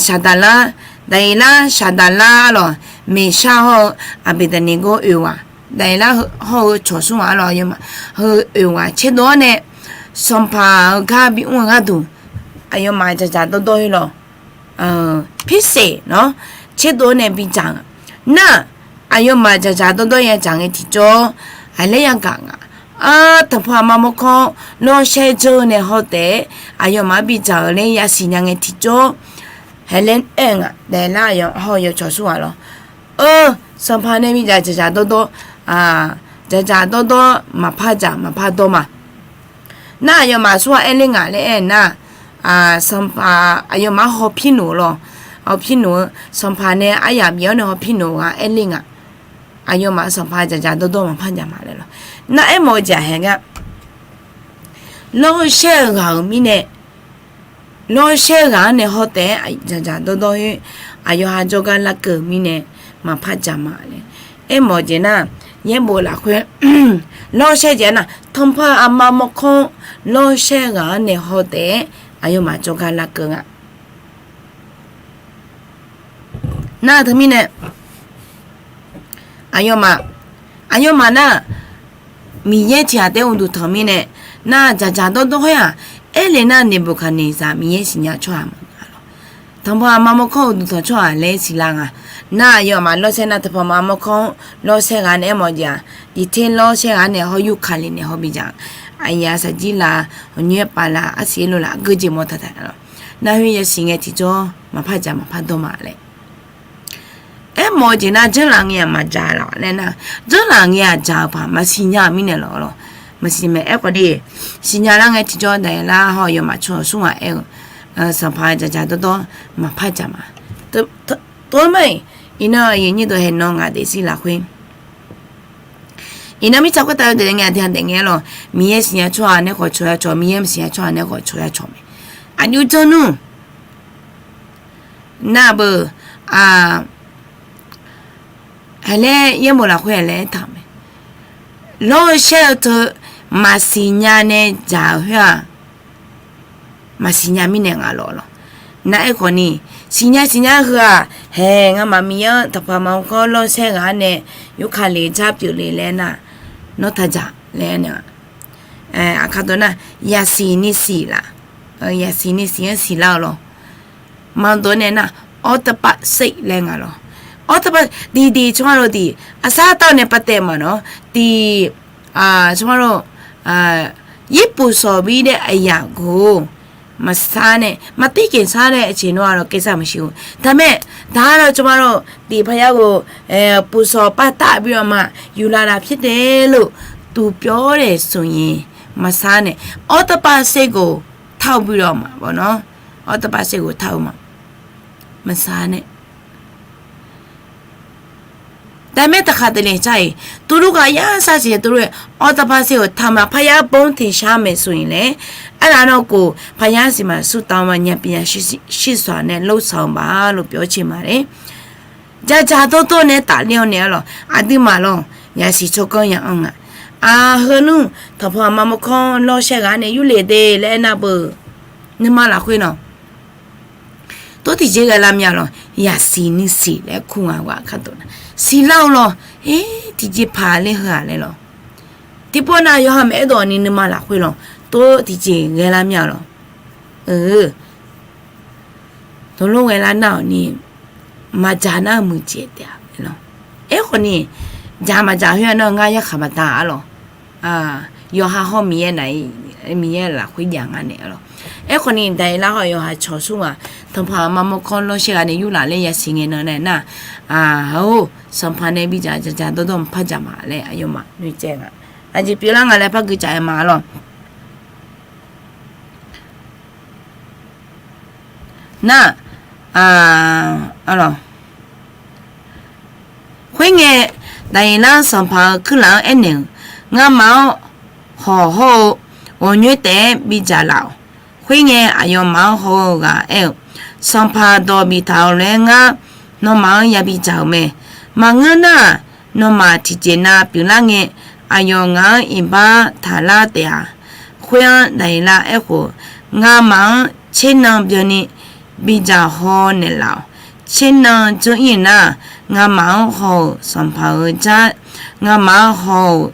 Saqdaqlar, Daqyeqlar Saqdaqlar arlawq, Meqshar hawr-eu Aqbeqdaqniqgor oeq ghaq, Daqyeqlar hawr-eu cawq smr ghaq arlawq, heu oeq ghaq tserdov-awr nae, Sanqpaq-euq gar bimr-eu gharduq, aqyawfmaf dzaqdzaq dawrdawr-ir lawq. Pirseq nawr tserdov-awr nae bidzaq nga nar, aqyawfmaf dzaqdzaq dawrdawr yadzaq ngae tiqjawr, haqlaer yagaq nga. Tanqpanq aqma mawrkawr lawrshaer dzeur-eu nae haw taef-aer aqyawfmaf-anr bidzaq-euq laer yasiq nya ngae tiqjawr, haqlaer aer-eu nga. Daqyeqlar aqyawf hawr-eu yawcawq smr ghaq lawq, Sanqpaq nae bidzaq dzaqdzaq dawrdawr, dzaqdzaq dawrdawr maqpar dzaq maqpar dawr ma. Nar aqyawfmaf aqsurghaq aer ler ngaq laer aer nar, sanqpaq aqyawfmaf-anr hawpir noeq-eu lawr. Hawpir noeq-eu sanqpaq nae aryamq bif-awr nae hawpir noeq-eu ghaq aer ler ngaq. Aqyawfmaf sanqpaq dzaqdzaq dawrdawr maqpar dzaq ma laer lawr. Nar aermawf-eu jeq-aq haeq gar, lawrshaer-eu ghaq-euq mirnae, lawrshaer-eu ghaq-anr nae haw taef-aer dzaqdzaq dawrdawr khoer, aqyawf ha jawrgar larkeuv-eu mirnae maqpar dzaq ma laer aermawf-eu jeq nar, yaerbof lafkhoer lawrshaer jeq-a nar, tanqpanq aqma mawrkawr-anr lawrshaer ghaq-anr nae haw taef-aer aqyawfmaf jawrgar larkeuv nga. Nar teumirnae aqyawfmaf, aqyawfmaf nar, Miqyaer tiq ghaq taef-aer uqduq tanq mirnae, nar dzaqdzaq dawrdawr khoer-aq, aerle nar Neqbuqkaqneqzaq Miqyaer siqnya tsawrhaq maqnga lawr. Tanqpanq aqma mawrkawr uqduq tanq tsawrhaq laer siqlar nga. Nar aqyawfmaf lawrshaer nar tanqpanq aqma mawrkawr-anr lawrshaer ghaq nae aermawf-eu jeq-aq, diqter lawrshaer ghaq nae hawr yurkale nae hawr bi dzaq. Aqyawf saqjir la, aqnyoer pav la, arsiq lof la, aqgeu jeq mawr taq taq lawr. Nar khoer yasiq ngae tiqjawr maqpar dzaq maqpar dawr ma laer aermawf-eu jeq nar, janrlaf ngae-aq maqdzaq lawq laer nar, janrlaf ngae-aq dzaq-eu paq maqsiq nya-eu mirnae lawq lawr. Maqsiq mae. Aerkhawf ni, siqnya lar ngae tiqjawr daqlar hawr aqyawfmaf tsawrhaq smr ghaq aer-eu, sanqpaq dzaqdzaq dawrdawr maqpar dzaq ma. Tov-aer ma-iq, iqnan aqyuif nyir deuq haeq nan ngaq daefzir lafkhoer, iqnan mirtsaq khoertav yawdaef daef ngae aqdui ha daef ngae-aer lawq. Miqyaer siqnya tsawrhaq nae khawf cawq ya cawq, Miqyaer maqsiqnya tsawrhaq nae khawf cawq ya cawq mae. Aqjox janr nmr. Nar beu, aq, haeq laer yaerbof lafkhoer haeq laer aertaq-euq mae. Lawrshaer-eu teu maqsiq nya nae dzaq-euq khoer-aq, maqsiq nya mirnae nga lawq lawr. Nar aerkhawf ni, siqnya siqnya heu-aq, haeq ngamaf Miqyaer-anr tanqpanq aqma mawrkawr lawrshaer ghaq-anr nae yurkale jar pyeufle laer nar, nawr taq dzaq laer aer nae, aqkar dawq nar, yasiq nisiq laf, yasiq nisiq-anr siqlar-eu lawr. Maqdawq nae nar, อัตภาสิทธิ์ laer nga lawr. อัตภาสิทธิ์ tiqtiq tsawrhaq lof tiq, aqsar tawv nae pavtaev maqnawr tiq, tsawrhaq lof, yir puq sawq bir daer aqyaq ghof maqsar nae, maqtir kheq sar nae aqceq nawr-a lawr ကိစ္စမရှိဘူး. Taqmae, taq-a lawr tsawrhaq lof tiq paqya ghof, puq sawq pavtav bi-awr ma, yuflaf laf pyaer tae luf, tuq pyawr daef suq nyiq maqsar nae, อัตภาสิทธิ์ ghof tar-eu bi-awr ma bawq nawr, อัตภาสิทธิ์ ghof tar-eu ma, maqsar nae. Taqmae taqkhaq taqle car-iq, tuvlur ghaq yar sar siq tuvlur-aer, อัตภาสิทธิ์ ghof tar ma, paqya bawr teqshar maeqsuq-iq laer, aerlaf nawr khof paqya siq maqsur tav-eu ma, nya pyaer nya shir sawq nae lor sawq-eu baq luf pyawr cae ma laer. Dzaqdzaq dawrdawr nae tafler-awr nae-a lawq, aqduimaf lawq, yasiq tsawrganr ya-anr nga. Aq, heu nmr tanqpanq aqma mawrkawr lawrshaer ghaq-anr nae yurlef de laer aernar beu, nuima lafkhoer nawq, tov tiqjeq ghae lar mya lawq, yasiq nuisiq laer kur nga ghaq kar dawq nar, siqlar-eu lawq, e, tiqjeq paq ler heu-aq laer lawq. Tiqpov nav yawqha maqaer dawq ni nuima lafkhoer lawq, tov tiqjeq ghae lar mya lawq. Tov lof ghae lar nar-awq ni, maqdzaq nar-eu muiqdzaeq taef-a lawq. Aerkhawf ni, dzaq maqdzaq khoer-a nar-eu ngar yarkhaq baqda-a lawq. Yawqha hawr Miqyaer nae, Miqyaer lafkhoer jav nga naeq-a lawq. Aerkhawf ni, daqir lar hawr yawqha cawq sur ghaq, tanqpanq aqma mawrkawr lawrshaer ghaq nae yurlaf ler yasiq ngae nan nae nar, aq, haq-or, sanqpaq nae bidzaq dzaqdzaq dawrdawr maqpar dzaq ma laer aqyawfmaf noeqtsaev nga. Aqjeq pyeuflar nga laer par gui caf-aer ma-a lawq. Nar, a, a lawq. Khoerngae, daqyeq lar sanqpaq-euq kuirlaf-anr aernaeq-euq, Ngamaf-anr hawq hawr-eu ghawqnyoer taef-aer bidzaq laf-awq. Khoerngae, aqyawfmaf-anr haw-eu ghaq aer-eu, Sanqpaq dawq biftaq-awq laer ngar nawmaf-anr yabi dzaq-euq mae. Maqngeur nar-aq, nawmaf tiqjeq nav pyeuflar ngae, aqyawf ngaq-anr iqbax taqlar taef-a. Khoer-anr daqyeq lar aerkhof, Ngamaf-anr tsernan byanni bidzaq haw naeqlaf-awq. Tsernan dzeur-ir nar-aq, ngamaf-anr haw-euq sanqpaq-euq jar, ngamaf-anr haw-euq,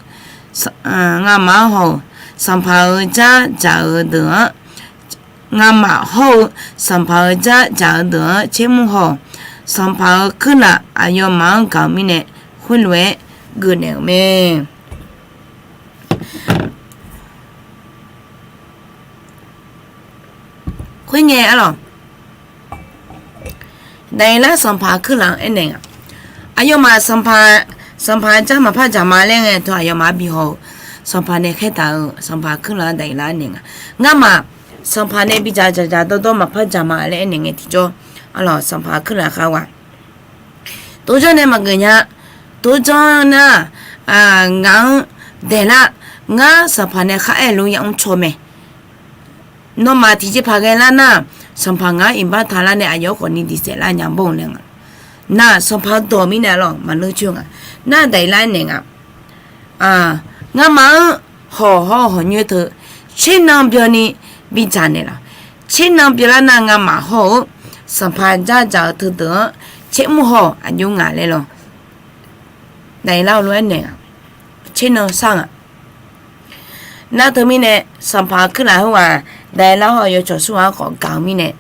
ngamaf-anr haw-euq sanqpaq-euq jar dzaq-eu deuq-anr, ngamaf hawr-eu sanqpaq-euq jar dzaq-eu deuq-anr tsermr haw-awq. Sanqpaq-euq kuirlaf aqyawfmaf-anr gaq-euq mirnae, khoerlof-aer geufnaeq-euq mae. Khoerngae, a lawq, daqyeq lar sanqpaq kuirlaf-anr aernaeq-aq, aqyawfmaf sanqpaq, sanqpaq jar maqpar dzaq ma laer ngae teu aqyawfmaf-anr bihaw-eu Sanqpaq nae khaertaq-euq, Sanqpaq Kurlaq-anr Daqyeqlar aernaeq nga. Ngamaf Sanqpaq nae bidzaq dzaqdzaq dawrdawr maqpar dzaq ma laer aernaeq ngae tiqjawr, arlawq, Sanqpaq Kurlaq khar ghaq Tov janr nae maqgeuf nya. Tov janr nar, ngaq-anr daeqlar. Ngar Sanqpaq nae kharaer lof yamr caw mae. Nawmaf tiqjeq paq ghae lar nar, Sanqpaq ngaq-anr iqbax taq lar nae aqyawf khawf ni diq saef lar nya bawr-eu laer nga. Nar Sanqpaq-eu dawq mirnae arlawq maqleur coer nga. Nar Daqyeqlar aernaeq nga. Ngamaf-anr hawq hawr-eu hawq nyoer teu tsernan byanni bidzaq naeqlaf. Tsernan byanlar nar ngamaf hawr-eu Sanqpaq dzardzaq-eu teudeuq-anr tsermr haw aqjox ngaq laer lawq. Daqyeqlar-eu lof-aer naeq nga. Tsernan sar nga. Nar teumirnae Sanqpaq Kurlaq khoerghaq Daqyeqlar hawr-eu yawcawq smr ghaq-anr khawf gaq-eu mirnae,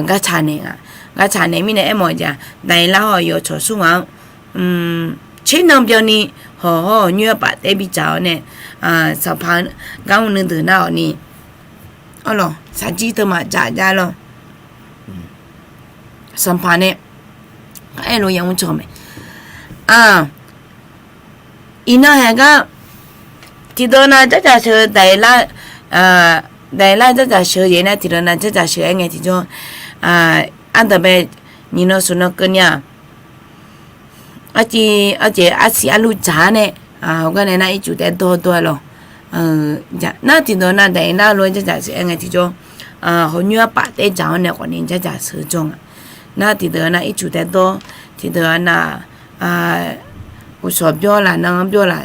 gartsaq naeq nga. Gartsaq naeq mirnae aermawf-eu jeq-aq, Daqyeqlar hawr-eu yawcawq smr ghaq-anr tsernan byanni hawq hawr-eu nyoer paf taef bidzaq-awr nae, Sanqpaq gar mr nuideuq nar-awq ni, arlawq, shaqjir teu maqdzaq jav lawq. Sanqpaq nae aer lof yamr caw mae. Iqnan haeq gar tiqdawq nav dzardzaq sheuq-eu Daqyeqlar, Daqyeqlar dzardzaq sheuq-eu jeq nar tiqdawq nav dzardzaq sheuq-aer ngae tiqjawr, ardanqbae nyiq nan smq nan keuvni-aq, arciv arjeq arsiq arluv dzaq-ar nae, heugar nae nar ircuf taef dawr dawr-aer lawq. Nar tiqdawq nav Daqyeqlar lof-aer dzardzaq sheuq-aer ngae tiqjawr, hawq nyoer arpaf taef dzaq-awr nae khawf ni dzardzaq sheuq-eu jawr nga. Nar tiqdawq nav ircuf taef dawr, tiqdawq nav uqshawq byawr laf nan byawr laf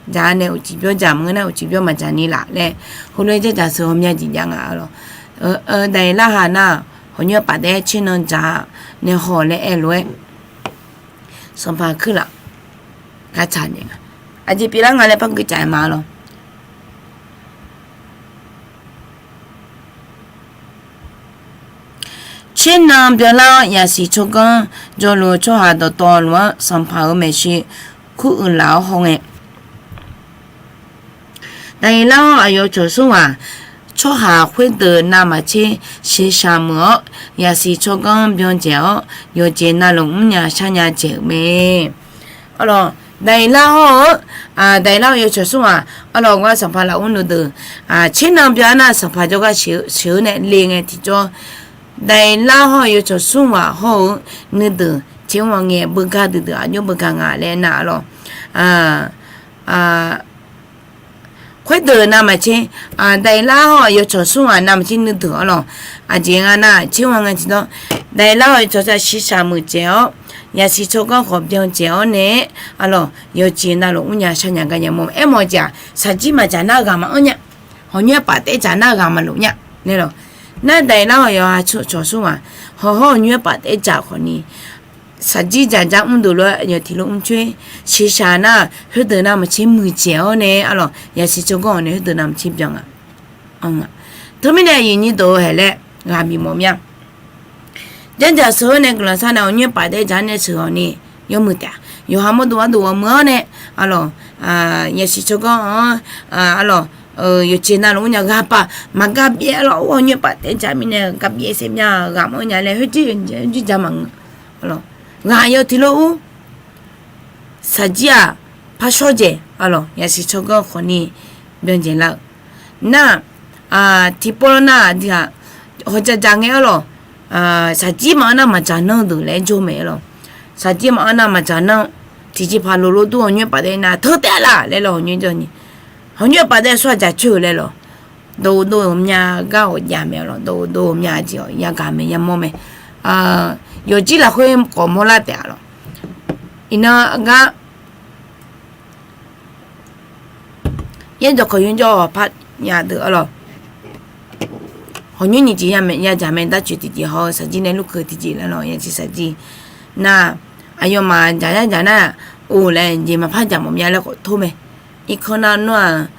dzaq-ar nae uqcif byawr dzaq maqngeur nar uqcif byawr maqdzaq ni laf laer heulof-aer dzardzaq sheuq ghawqmya jeq jav nga lawq. Daqyeqlar haq nar hawq nyoer arpaf taef-aer tsernan dzaq nae haw laer aer lof-aer Sanqpaq Kurlaq gartsaq naeq nga. Aqjeq pyeuflar nga laer par guicav-aer ma lawq. Tsernan byanlar-awr yaqsiq tsawrganr jawrluf-eu tsawrhaq dawqtawvluf-anr Sanqpaq-euq maeqshi kuruiq laf-awr hawngae, Daqyeqlar hawr-eu aqyawf cawq smr ghaq, tsawrhaq khoerdeuq navmaqtser shiqshaq meuq-awr, yaqsiq tsawrganr byan dzaeq-awr, yawqjeq navluf mrnya sharnya dzaeq-euq mae. Arlawq, Daqyeqlar hawr-eu, Daqyeqlar hawr-eu yawcawq smr ghaq, arlawq, gar Sanqpaq lafkhoer nuideuq tsernan byan-ar nar Sanqpaq jawrgar sheuq-eu nae le ngae tiqjawr, Daqyeqlar hawr-eu yawcawq smr ghaq hawr-eu nuideuq tser mr ngae beugar duidui aqjox beugar nga laer nar arlawq. Khoerdeuq navmaqtser, Daqyeqlar hawr-eu yawcawq smr ghaq navmaqtser nuideuq arlawq. Aqjeq nga nar tser mr ngae tiqjawr, Daqyeqlar hawr-eu yawcawq smr ghaq shiqshaq meuq dzaeq-awr, yaqsiq tsawrganr khawf byan dzaeq-awr nae, arlawq, yawqjeq navluf mrnya sharnya gar yamawr aermawf-eu jeq-aq, shaqjir maqdzaq nar ghaq maqanr nya. Hawq nyoer arpaf taef dzaq nar ghaq maqlof nya laer lawq. Nar Daqyeqlar hawr-eu yawcawq smr ghaq, hawq hawr-eu nyoer arpaf taef dzaq khawf ni, shaqjir dzaqdzaq mr deuq lof-aer yawq tiq lof mr coer, shiqshaq nar khoerdeuq navmaqtser muiqdzaeq-awr nae arlawq, yaqsiq tsawrganr-awq nae khoerdeuq navmaqtser byan nga. Teumirnae aqyuif nyir deuq-eu haeq laer ghaq bimawf mya. Jardzaq sheuq-awr nae guiqlanq sar nae hawq nyoer arpaf taef dzaq-awr nae sheuq-awq ni, yawmuiq taef-a. Yawqha mawrdo gharduq ghawqmeuq-awr nae, arlawq, yaqsiq tsawrganr-anr, arlawq, yawqjeq navluf mrnya ghaq paq maqgar byav arlawq, hawq nyoer arpaf taef dzaq mirnae gar byav saer mya ghaq maqanr nya laer khoerjir khoerjir ja maqngeur. Ghaq yawf tiq lof ur, shaqjir-aq, par shawr dzaeq arlawq, yaqsiq tsawrganr khawf ni byan dzaeq lar-eu. Nar, tiqpov lar nar aqdui-aq, hawq dzaqdzaq ngae arlawq, shaqjir maqanr nar maqdzaq nanr deuq laer jawr mae arlawq. Shaqjir maqanr nar maqdzaq nanr, tiqjeqpaq lof lof dur hawq nyoer arpaf taef nar teu taef laf laer lawq hawq nyoer jawr ni. Hawq nyoer arpaf taef-aer sawr-aq dzaq coer-eu laer lawq. Dawqdov ghawqmya gar ghawqjav mae arlawq, dawqdov ghawqmya jeq-awq yagaq mae yamawr mae. Yawqjir lafkhoer khawf mawrlar taef-a lawq. Iqnan gar yaerjawq kawq yawjawr-awq par nya deuq arlawq. Hawq nyoer nyiq jeq yadzaq mae darcoeq tiqjeq haw-eu shaqjir nae lurkeuv tiqjeq laer lawq yaqjeq shaqjir. Nar, aqyawfmaf dzaqdzaq nar, or laer jeq maqpar dzaq mawf mya laer khawf tor mae. Irkanr nar nawr-aq,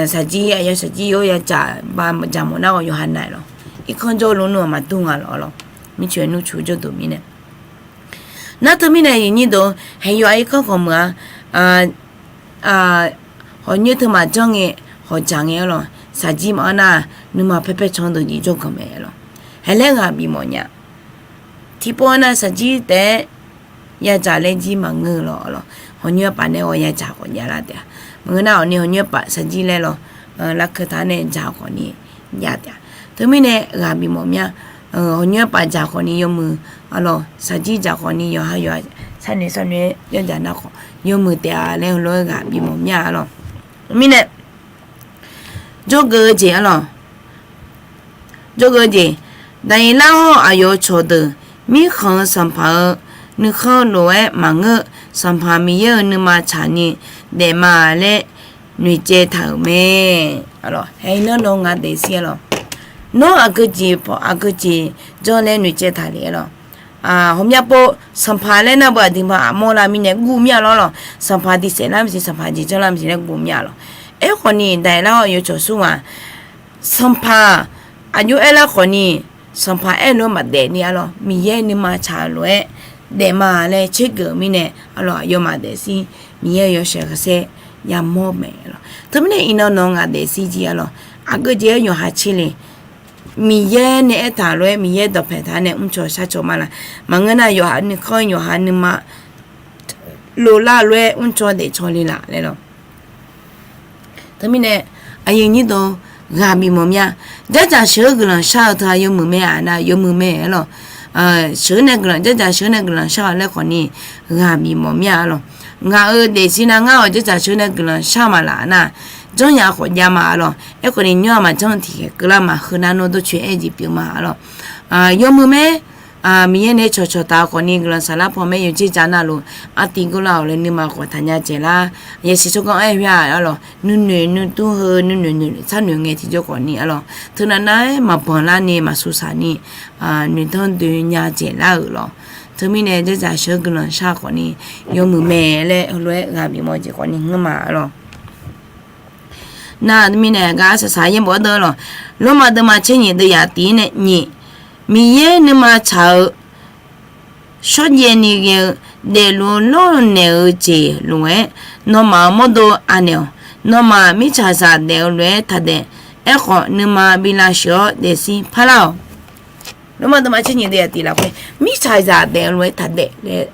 shaqjir aqyawf shaqjir yawr yadzaq ba dzaq mawf nar-awq yawqha naeq lawq. Irkanr jawr lof nmr-aq maqdur nga lawq lawq. Mircoeq nmrcu jawrduq mirnae. Nar teumirnae aqyuif nyir deuq, haeq yawf-aq irkanr khawf meuq-a, hawq nyoer teu maqjanr ngae, hawq dzaq ngae arlawq, shaqjir maqanr nar, nuima paer paer can deuq jeq jawrganq mae lawq. Haeq laer ghaq bifmawf nya. Tiqpov nar shaqjir taef-aer yadzaq laer jir maqngeur lawq lawq. Hawq nyoer arpaf nae-awq yadzaq khawf javlar taef-a. Maqngeur nar-awq ni hawqnyoer paf shaqjir laer lawq, lafkeuq taq-awr nae dzaq khawf ni jav taef-a. Teumirnae ghaq bifmawf mya. Hawqnyoer paf dzaq khawf ni yawmuiq arlawq, shaqjir dzaq khawf ni yawqha yawqha sharnoeq sharnoeq-aer yawrdzaq nar khawf yawmuiq taef-a laer heulof-aer ghaq bifmawf mya arlawq. Mirnae jawrgeuf-eu jeq arlawq, jawrgeuf-eu jeq, daqyeq lar hawr aqyawf-eu cawqdeuq, mirkhanq-eu sanqpaq-eu nuikhanr lof-aer maqngeur, Sanqpaq Miqyaer-euq nuima tsaq ni daefma laer noeqtsaev taq-euq mae. Haer iqnan nawq-eu ngaq daefzir arlawq, nawr aqgeujeq paw aqgeujeq janr laer noeqtsaev taq lef arlawq. Hawmya pov sanqpaq laer nar beu aqdui ma aqmawr lar mirnae guv mya lawr lawq. Sanqpaq diqsaef lar maqsiq, sanqpaq jeq janr lar maqsiq laer guv mya lawq. Aerkhawf ni daqyeq lar hawr aqyawf cawqsur ghaq, sanqpaq aqjox aer lar khawf ni, sanqpaq aer lof-aer maqdaef ni arlawq, Miqyaer nuima tsaq-eu lof-aer daefma laer tsergeuf-eu mirnae arlawq, aqyawfmaf daefzir Miqyaer-euq yawshaef khanqsaer yamawr mae arlawq. Teumirnae iqnan nawq-eu ngaq daefzir jir arlawq, aqgeujeq-aer yawqha tser le. Miqyaer nae aertaq lof-aer Miqyaer dawqpaeq taq-awr nae mrcaw sharcaw ma laq. Maqngeur nar yawqha nuikhanr yawqha nuima loflar lof-aer mrcaw daefcaw le laf laer lawq. Teumirnae aqyuif nyir deuq ghaq bifmawf mya. Dzardzaq sheuq-eu guiqlanq shar-eu teu-aq yawmuiq mae-aq nar yawmuiq mae arlawq. Sheuq nae guiqlanq dzardzaq sheuq nae guiqlanq shar-awq laer khawf ni ghaq bifmawf mya arlawq. Ngaq-euq daefzir nar ngar-awq dzardzaq sheuq nae guiqlanq shar maqlaf nar, janrnya khawf jav ma arlawq. Aerkhawf ni nymr-aq maqjanr tiqkhaeq keuvlar maqheu nar nawr dawrcoeni aer-eu jeq pyeuf ma arlawq. Yawmuiq mae. Miqyaer nae cawqcawq taq-eu khawf ni guiqlanq saflar paw mae yawdzer ja navluf artiv gurlar-awq laer nuima khawf taqnya dzaeqlar. Yasiq tsawrganr aer-eu khoer-aq arlawq, nuinoeq nuidur heu nuinoeq noeq tsarnoeq ngae tiqjawr khawf ni arlawq, teunav nav-aer maqbanq larni maqsuq saq ni noeqdanr doe nya dzaeqlar-euq lawq. Teumirnae dzardzaq sheuq-eu guiqlanq shar khawf ni yawmuiq mae laer heulof-aer ghaq bifmawf jeq khawf ni ngeur ma arlawq. Nar mirnae gar arsaq saq yaerbof-aer deuq lawq, Lormav deuvma tser nyiq deuv yaf tiq-ir nae nyiq, Miqyaer nuima tsaq-eu shawrjaev ni ghae-eu daefluf lawrnaeq-eu jeq lof-aer, nawmaf-euq mawrdo anaeq-awq. Nawmaf mirtsaqzaq daef-eu lof-aer taqdaef. Aerkhawf nuima bi lavshuif-awr daefzir parlar-awq. Lormav deuvma tser nyiq deuv yaf tiq lafkhoer mirtsaqzaq daef-eu lof-aer taqdaef laer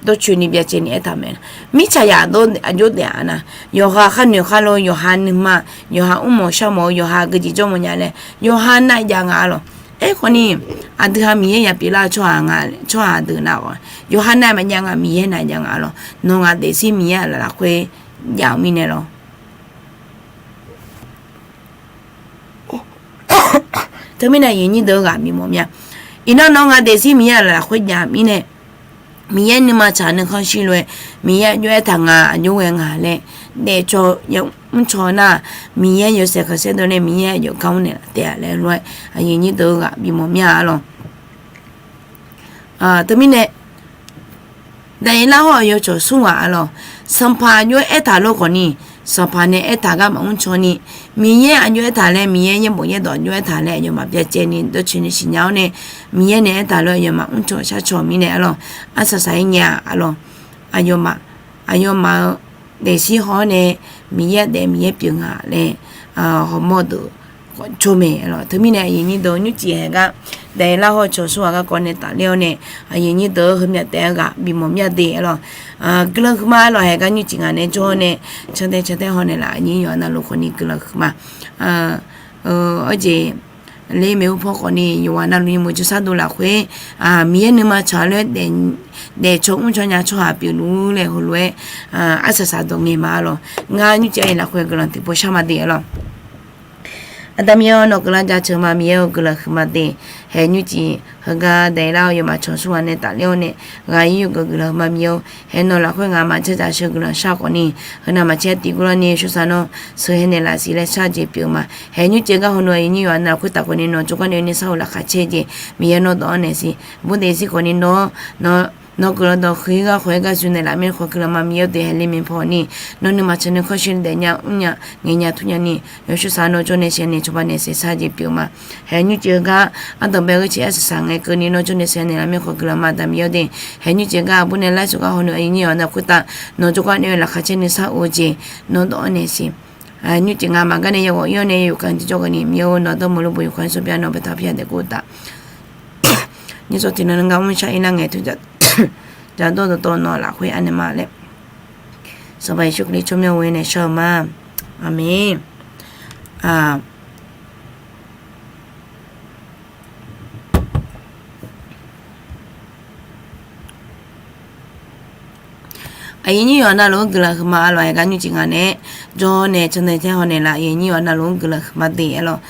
dawrcoeni byacaevni aertaq mae. Mirtsaqzaq aqjox daef-a nar, yawqha kharnoeq kharlo, yawqha nuima, yawqha mrmawf sharmawf-eu, yawqha geujeq jawrmawf nya laer yawqha nav jav nga arlawq. Aerkhawf ni aqdui ha Miqyaer ya pyeuflar-eu tsawrhaq nga, tsawrhaq deuq nav-awq. Yawqha nav maqjav nga, Miqyaer nav jav nga arlawq. Nawq ngaq daefzir Miqyaer aqlaf lafkhoer jav-eu mirnae lawr. Teumirnae aqyuif nyir deuq-eu ghaq bifmawf mya. Iqnan nawq ngaq daefzir Miqyaer aqlaf lafkhoer jav mirnae, Miqyaer nuima tsaq nuikhanr shir lof-aer, Miqyaer aqjox aertaq nga, aqjox ghae nga laer daefcaw mrcaw nar, Miqyaer yawshaef khanqsaer dov nae Miqyaer aqjox gar mrnaeq laf taef-a laer lof-aer aqyuif nyir deuq-eu ghaq bifmawf mya arlawq. Teumirnae daqyeq lar hawr aqyawf cawqsur ghaq arlawq, sanqpaq aqjox aertaq lof khawf ni, sanqpaq nae aertaq gar maqmr caw ni, Miqyaer aqjox aertaq laer Miqyaer yaerbof yaerdawq aqjox aertaq laer aqyawfmaf byacaevni dawrcoeni siqnya-awr nae, Miqyaer nae aertaq lof aqyawfmaf mrcaw sharcaw mirnae arlawq, arsaq saq-aer nya arlawq. Aqyawfmaf, aqyawfmaf-euq daefzir haw-awr nae Miqyaer daef Miqyaer pyeuf nga laer hawmawr deuq cawq mae arlawq. Teumirnae aqyuif nyir deuq nymrcif haeq gar daqyeq lar hawr cawqsur ghaq garkawv nae tafler-awr nae, aqyuif nyir deuq-eu heumya taef-aer ghaq bifmawf mya de arlawq. Guiqlanq huiqma arlawq, haeq gar nymrcif ngaq nae jawr-awr nae cantae cantae haw naeqlaf, aqnyir yawqha navluf khawf ni guiqlanq huiqma. Arjeq ler maeqhu paw khawf ni yawqha navluf nymr-eu jawrsar dov lafkhoer, Miqyaer nuima tsaq lof-aer daefcaw mrcaw nya tsawrhaq pyeufluf laer heulof-aer arsaq saq dawq ngae ma arlawq. Ngar nymrcif aqyuif lafkhoer guiqlanq tiqpov shar ma de arlawq. Aqda Miqyaer-awr, nawq guiqlanq jaceuq ma. Miqyaer-eu guiqlanq huiqma de. Haeq nymrcif heugar daqyeq lar-awr yawfmaf cawqsur ghaq nae tafler-awr nae, ghaq ir yawgeuf guiqlanq huiqma Miqyaer-or. Haeq nawq lafkhoer ngaq maqcaer dzaq sheuq guiqlanq shar khawf ni, heunav maqcaer tiqguv lawr ni shawsaq nawr sheuq haer naeqlaf siq laer shar jeq pyeuf ma. Haeq nymrcif gar hawnu aqyuif nyir yawqha navluf khoertav khawf ni nawq jawrgar nae ni sar-eu laqkhaq caer jeq Miqyaer nawr dawq-anr naeq siq. Bur daefzir khawf ni nawr, nawr guiqlanq dawq huiq-ir gar khawf-aer gar zuiq naeqlaf mir khawf guiqlanq ma Miqyaer-or de. Haeq le miqpaw ni nawr nuima tsaq nuikhanr shir daefnya mrnya ngaeqnya turnya ni, yawshawr saq nawr jawr nae sheuq nae cawba naeq saeq shar jeq pyeuf ma. Haeq nymrcif-eu gar ardanqbae ghae ciq arsaq saq ngae keuvni nawr jawr nae sheuq naeqlaf mir khawf guiqlanq ma da Miqyaer-or de. Haeq nymrcif gar aqbur nae laer shawr gar hawnu aqyuif nyir yawqha navluf khoertav nawq jawrgar nae-eu laqkhaq caer nuisar-eu jeq nawr dawq-anr naeq siq. Nymrcif ngaq maqgar nae yaghawq ir-awr nae yawqghaq tiqjawr ghaq ni Miqyaer-or, nawq dawrmawq lor bof yawqghaq-anr sawr bya nawq baetaq pir-a daef gov taf. Nyiq sawq tiq nan ngar mr shar ir nar ngae teu jadawr dawqtawv nawq lafkhoer anaeq ma laer Sanqpaq Yeqsur Kali tsawrmyanr ghoer nae shawr-eu ma. Aqmeq. Aqyuif nyir yawqha navluf-anr guiqlanq huiqma arlawq. Haeqgar nymrcif ngaq naeq-aer jawr nae candae taer hawnaeq laf, aqyuif nyir yawqha navluf-anr guiqlanq huiqma de arlawq.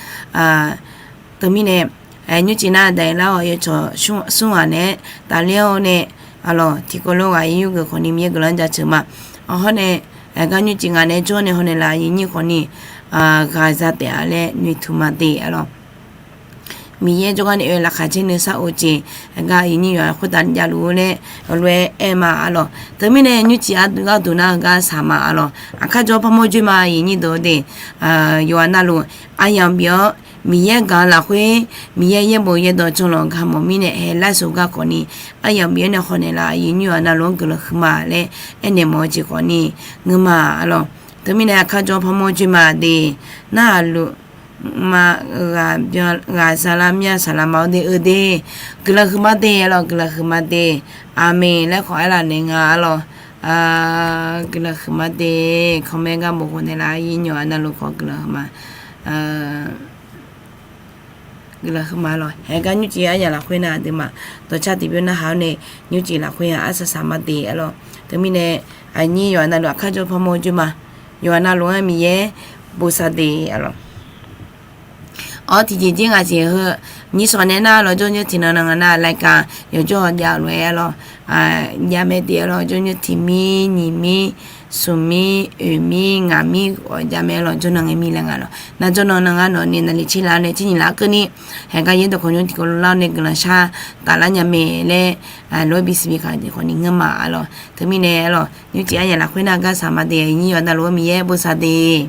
Teumirnae nymrcif nar daeflar-awq, yawcawq smr ghaq naeq-aer tafler-awr nae arlawq, tiqkawv lof ghaq yawgeuf khawfni Miqyaer guiqlanq-anr jaceuq ma. Awq hawr nae, haeqgar nymrcif ngaq naeq-aer jawr nae hawnaeq laf, aqyuif nyir khawfni ghaq za taef-a laer noeqtmq ma de arlawq. Miqyaer jawrgar nae oe laqkhaq caer nuisar of jeq, haeqgar aqyuif nyir yawqha khoertav javluf-eu laer heulof-aer aer ma arlawq. Teumirnae nymrcif ardui gharduq nar heugar saq ma arlawq. Aqkar jawr parmawr joer ma, aqyuif nyir deuq-eu de. Yawqha navluf aryamq bif-awr Miqyaer gaq-eu lafkhoer, Miqyaer yaerbof yaerdawq janlanq ga mawf mirnae haeq lar suf gar khawfni, aryamq bif-awr nae hawnaeq laf, aqyuif nyir yawqha navluf-anr guiqlanq huiqma laer aernaeq mawf-eu jeq khawfni ngeur ma arlawq. Teumirnae aqkar jawr parmawr joer ma de. Narhaq luf ma, ghaq za lar mya saqlaq ma-awr de, eu de. Guiqlanq huiqma de arlawq, guiqlanq huiqma de. Aqmeq laer khawf aerlaf naeq nga arlawq. Guiqlanq huiqma de. Kawmae gar bof khof naeq laf, aqyuif nyir yawqha navluf khawf guiqlanq huiqma guiqlanq huiqma lawq. Haeqgar nymrcif aryamq lafkhoer nar aqduimaf dawqcar tiqbymr narhaq-awr nae nymrcif lafkhoer-aq arsaq saq ma de arlawq. Teumirnae aqnyir yawqha navluf aqkar jawr parmawr joer ma. Yawqha navluf-anr Miqyaer bosav de arlawq. Awr tiqjeq jir ngaq jeq heu nyir shawq nae nar lawjawr nymr tiqnan nan nga nar รายการ yawqjawr-awq jav-eu lof-aer arlawq. Jav mae de arlawq, jawr nymr tiq mir nyiq mir smq mir oeq mir ngaq mir ghawf jav mae arlawq, jawr nan ngae mir laer nga lawq. Nar jawr nan nan ngar nawq ni naqli tser laf-awr nae tser nyiq laf-anr keuvni, haeqgar yaerdawq khawf nymr tiqkawv lof lar-awr nae guiqlanq shar taflar nya mae laer lof-aer bisiq bi khaq jeq khawfni ngeur ma arlawq. Teumirnae arlawq, nymrcif aryamq lafkhoer nar gar saq ma de, aqnyir yawqha navluf-anr Miqyaer bosav de.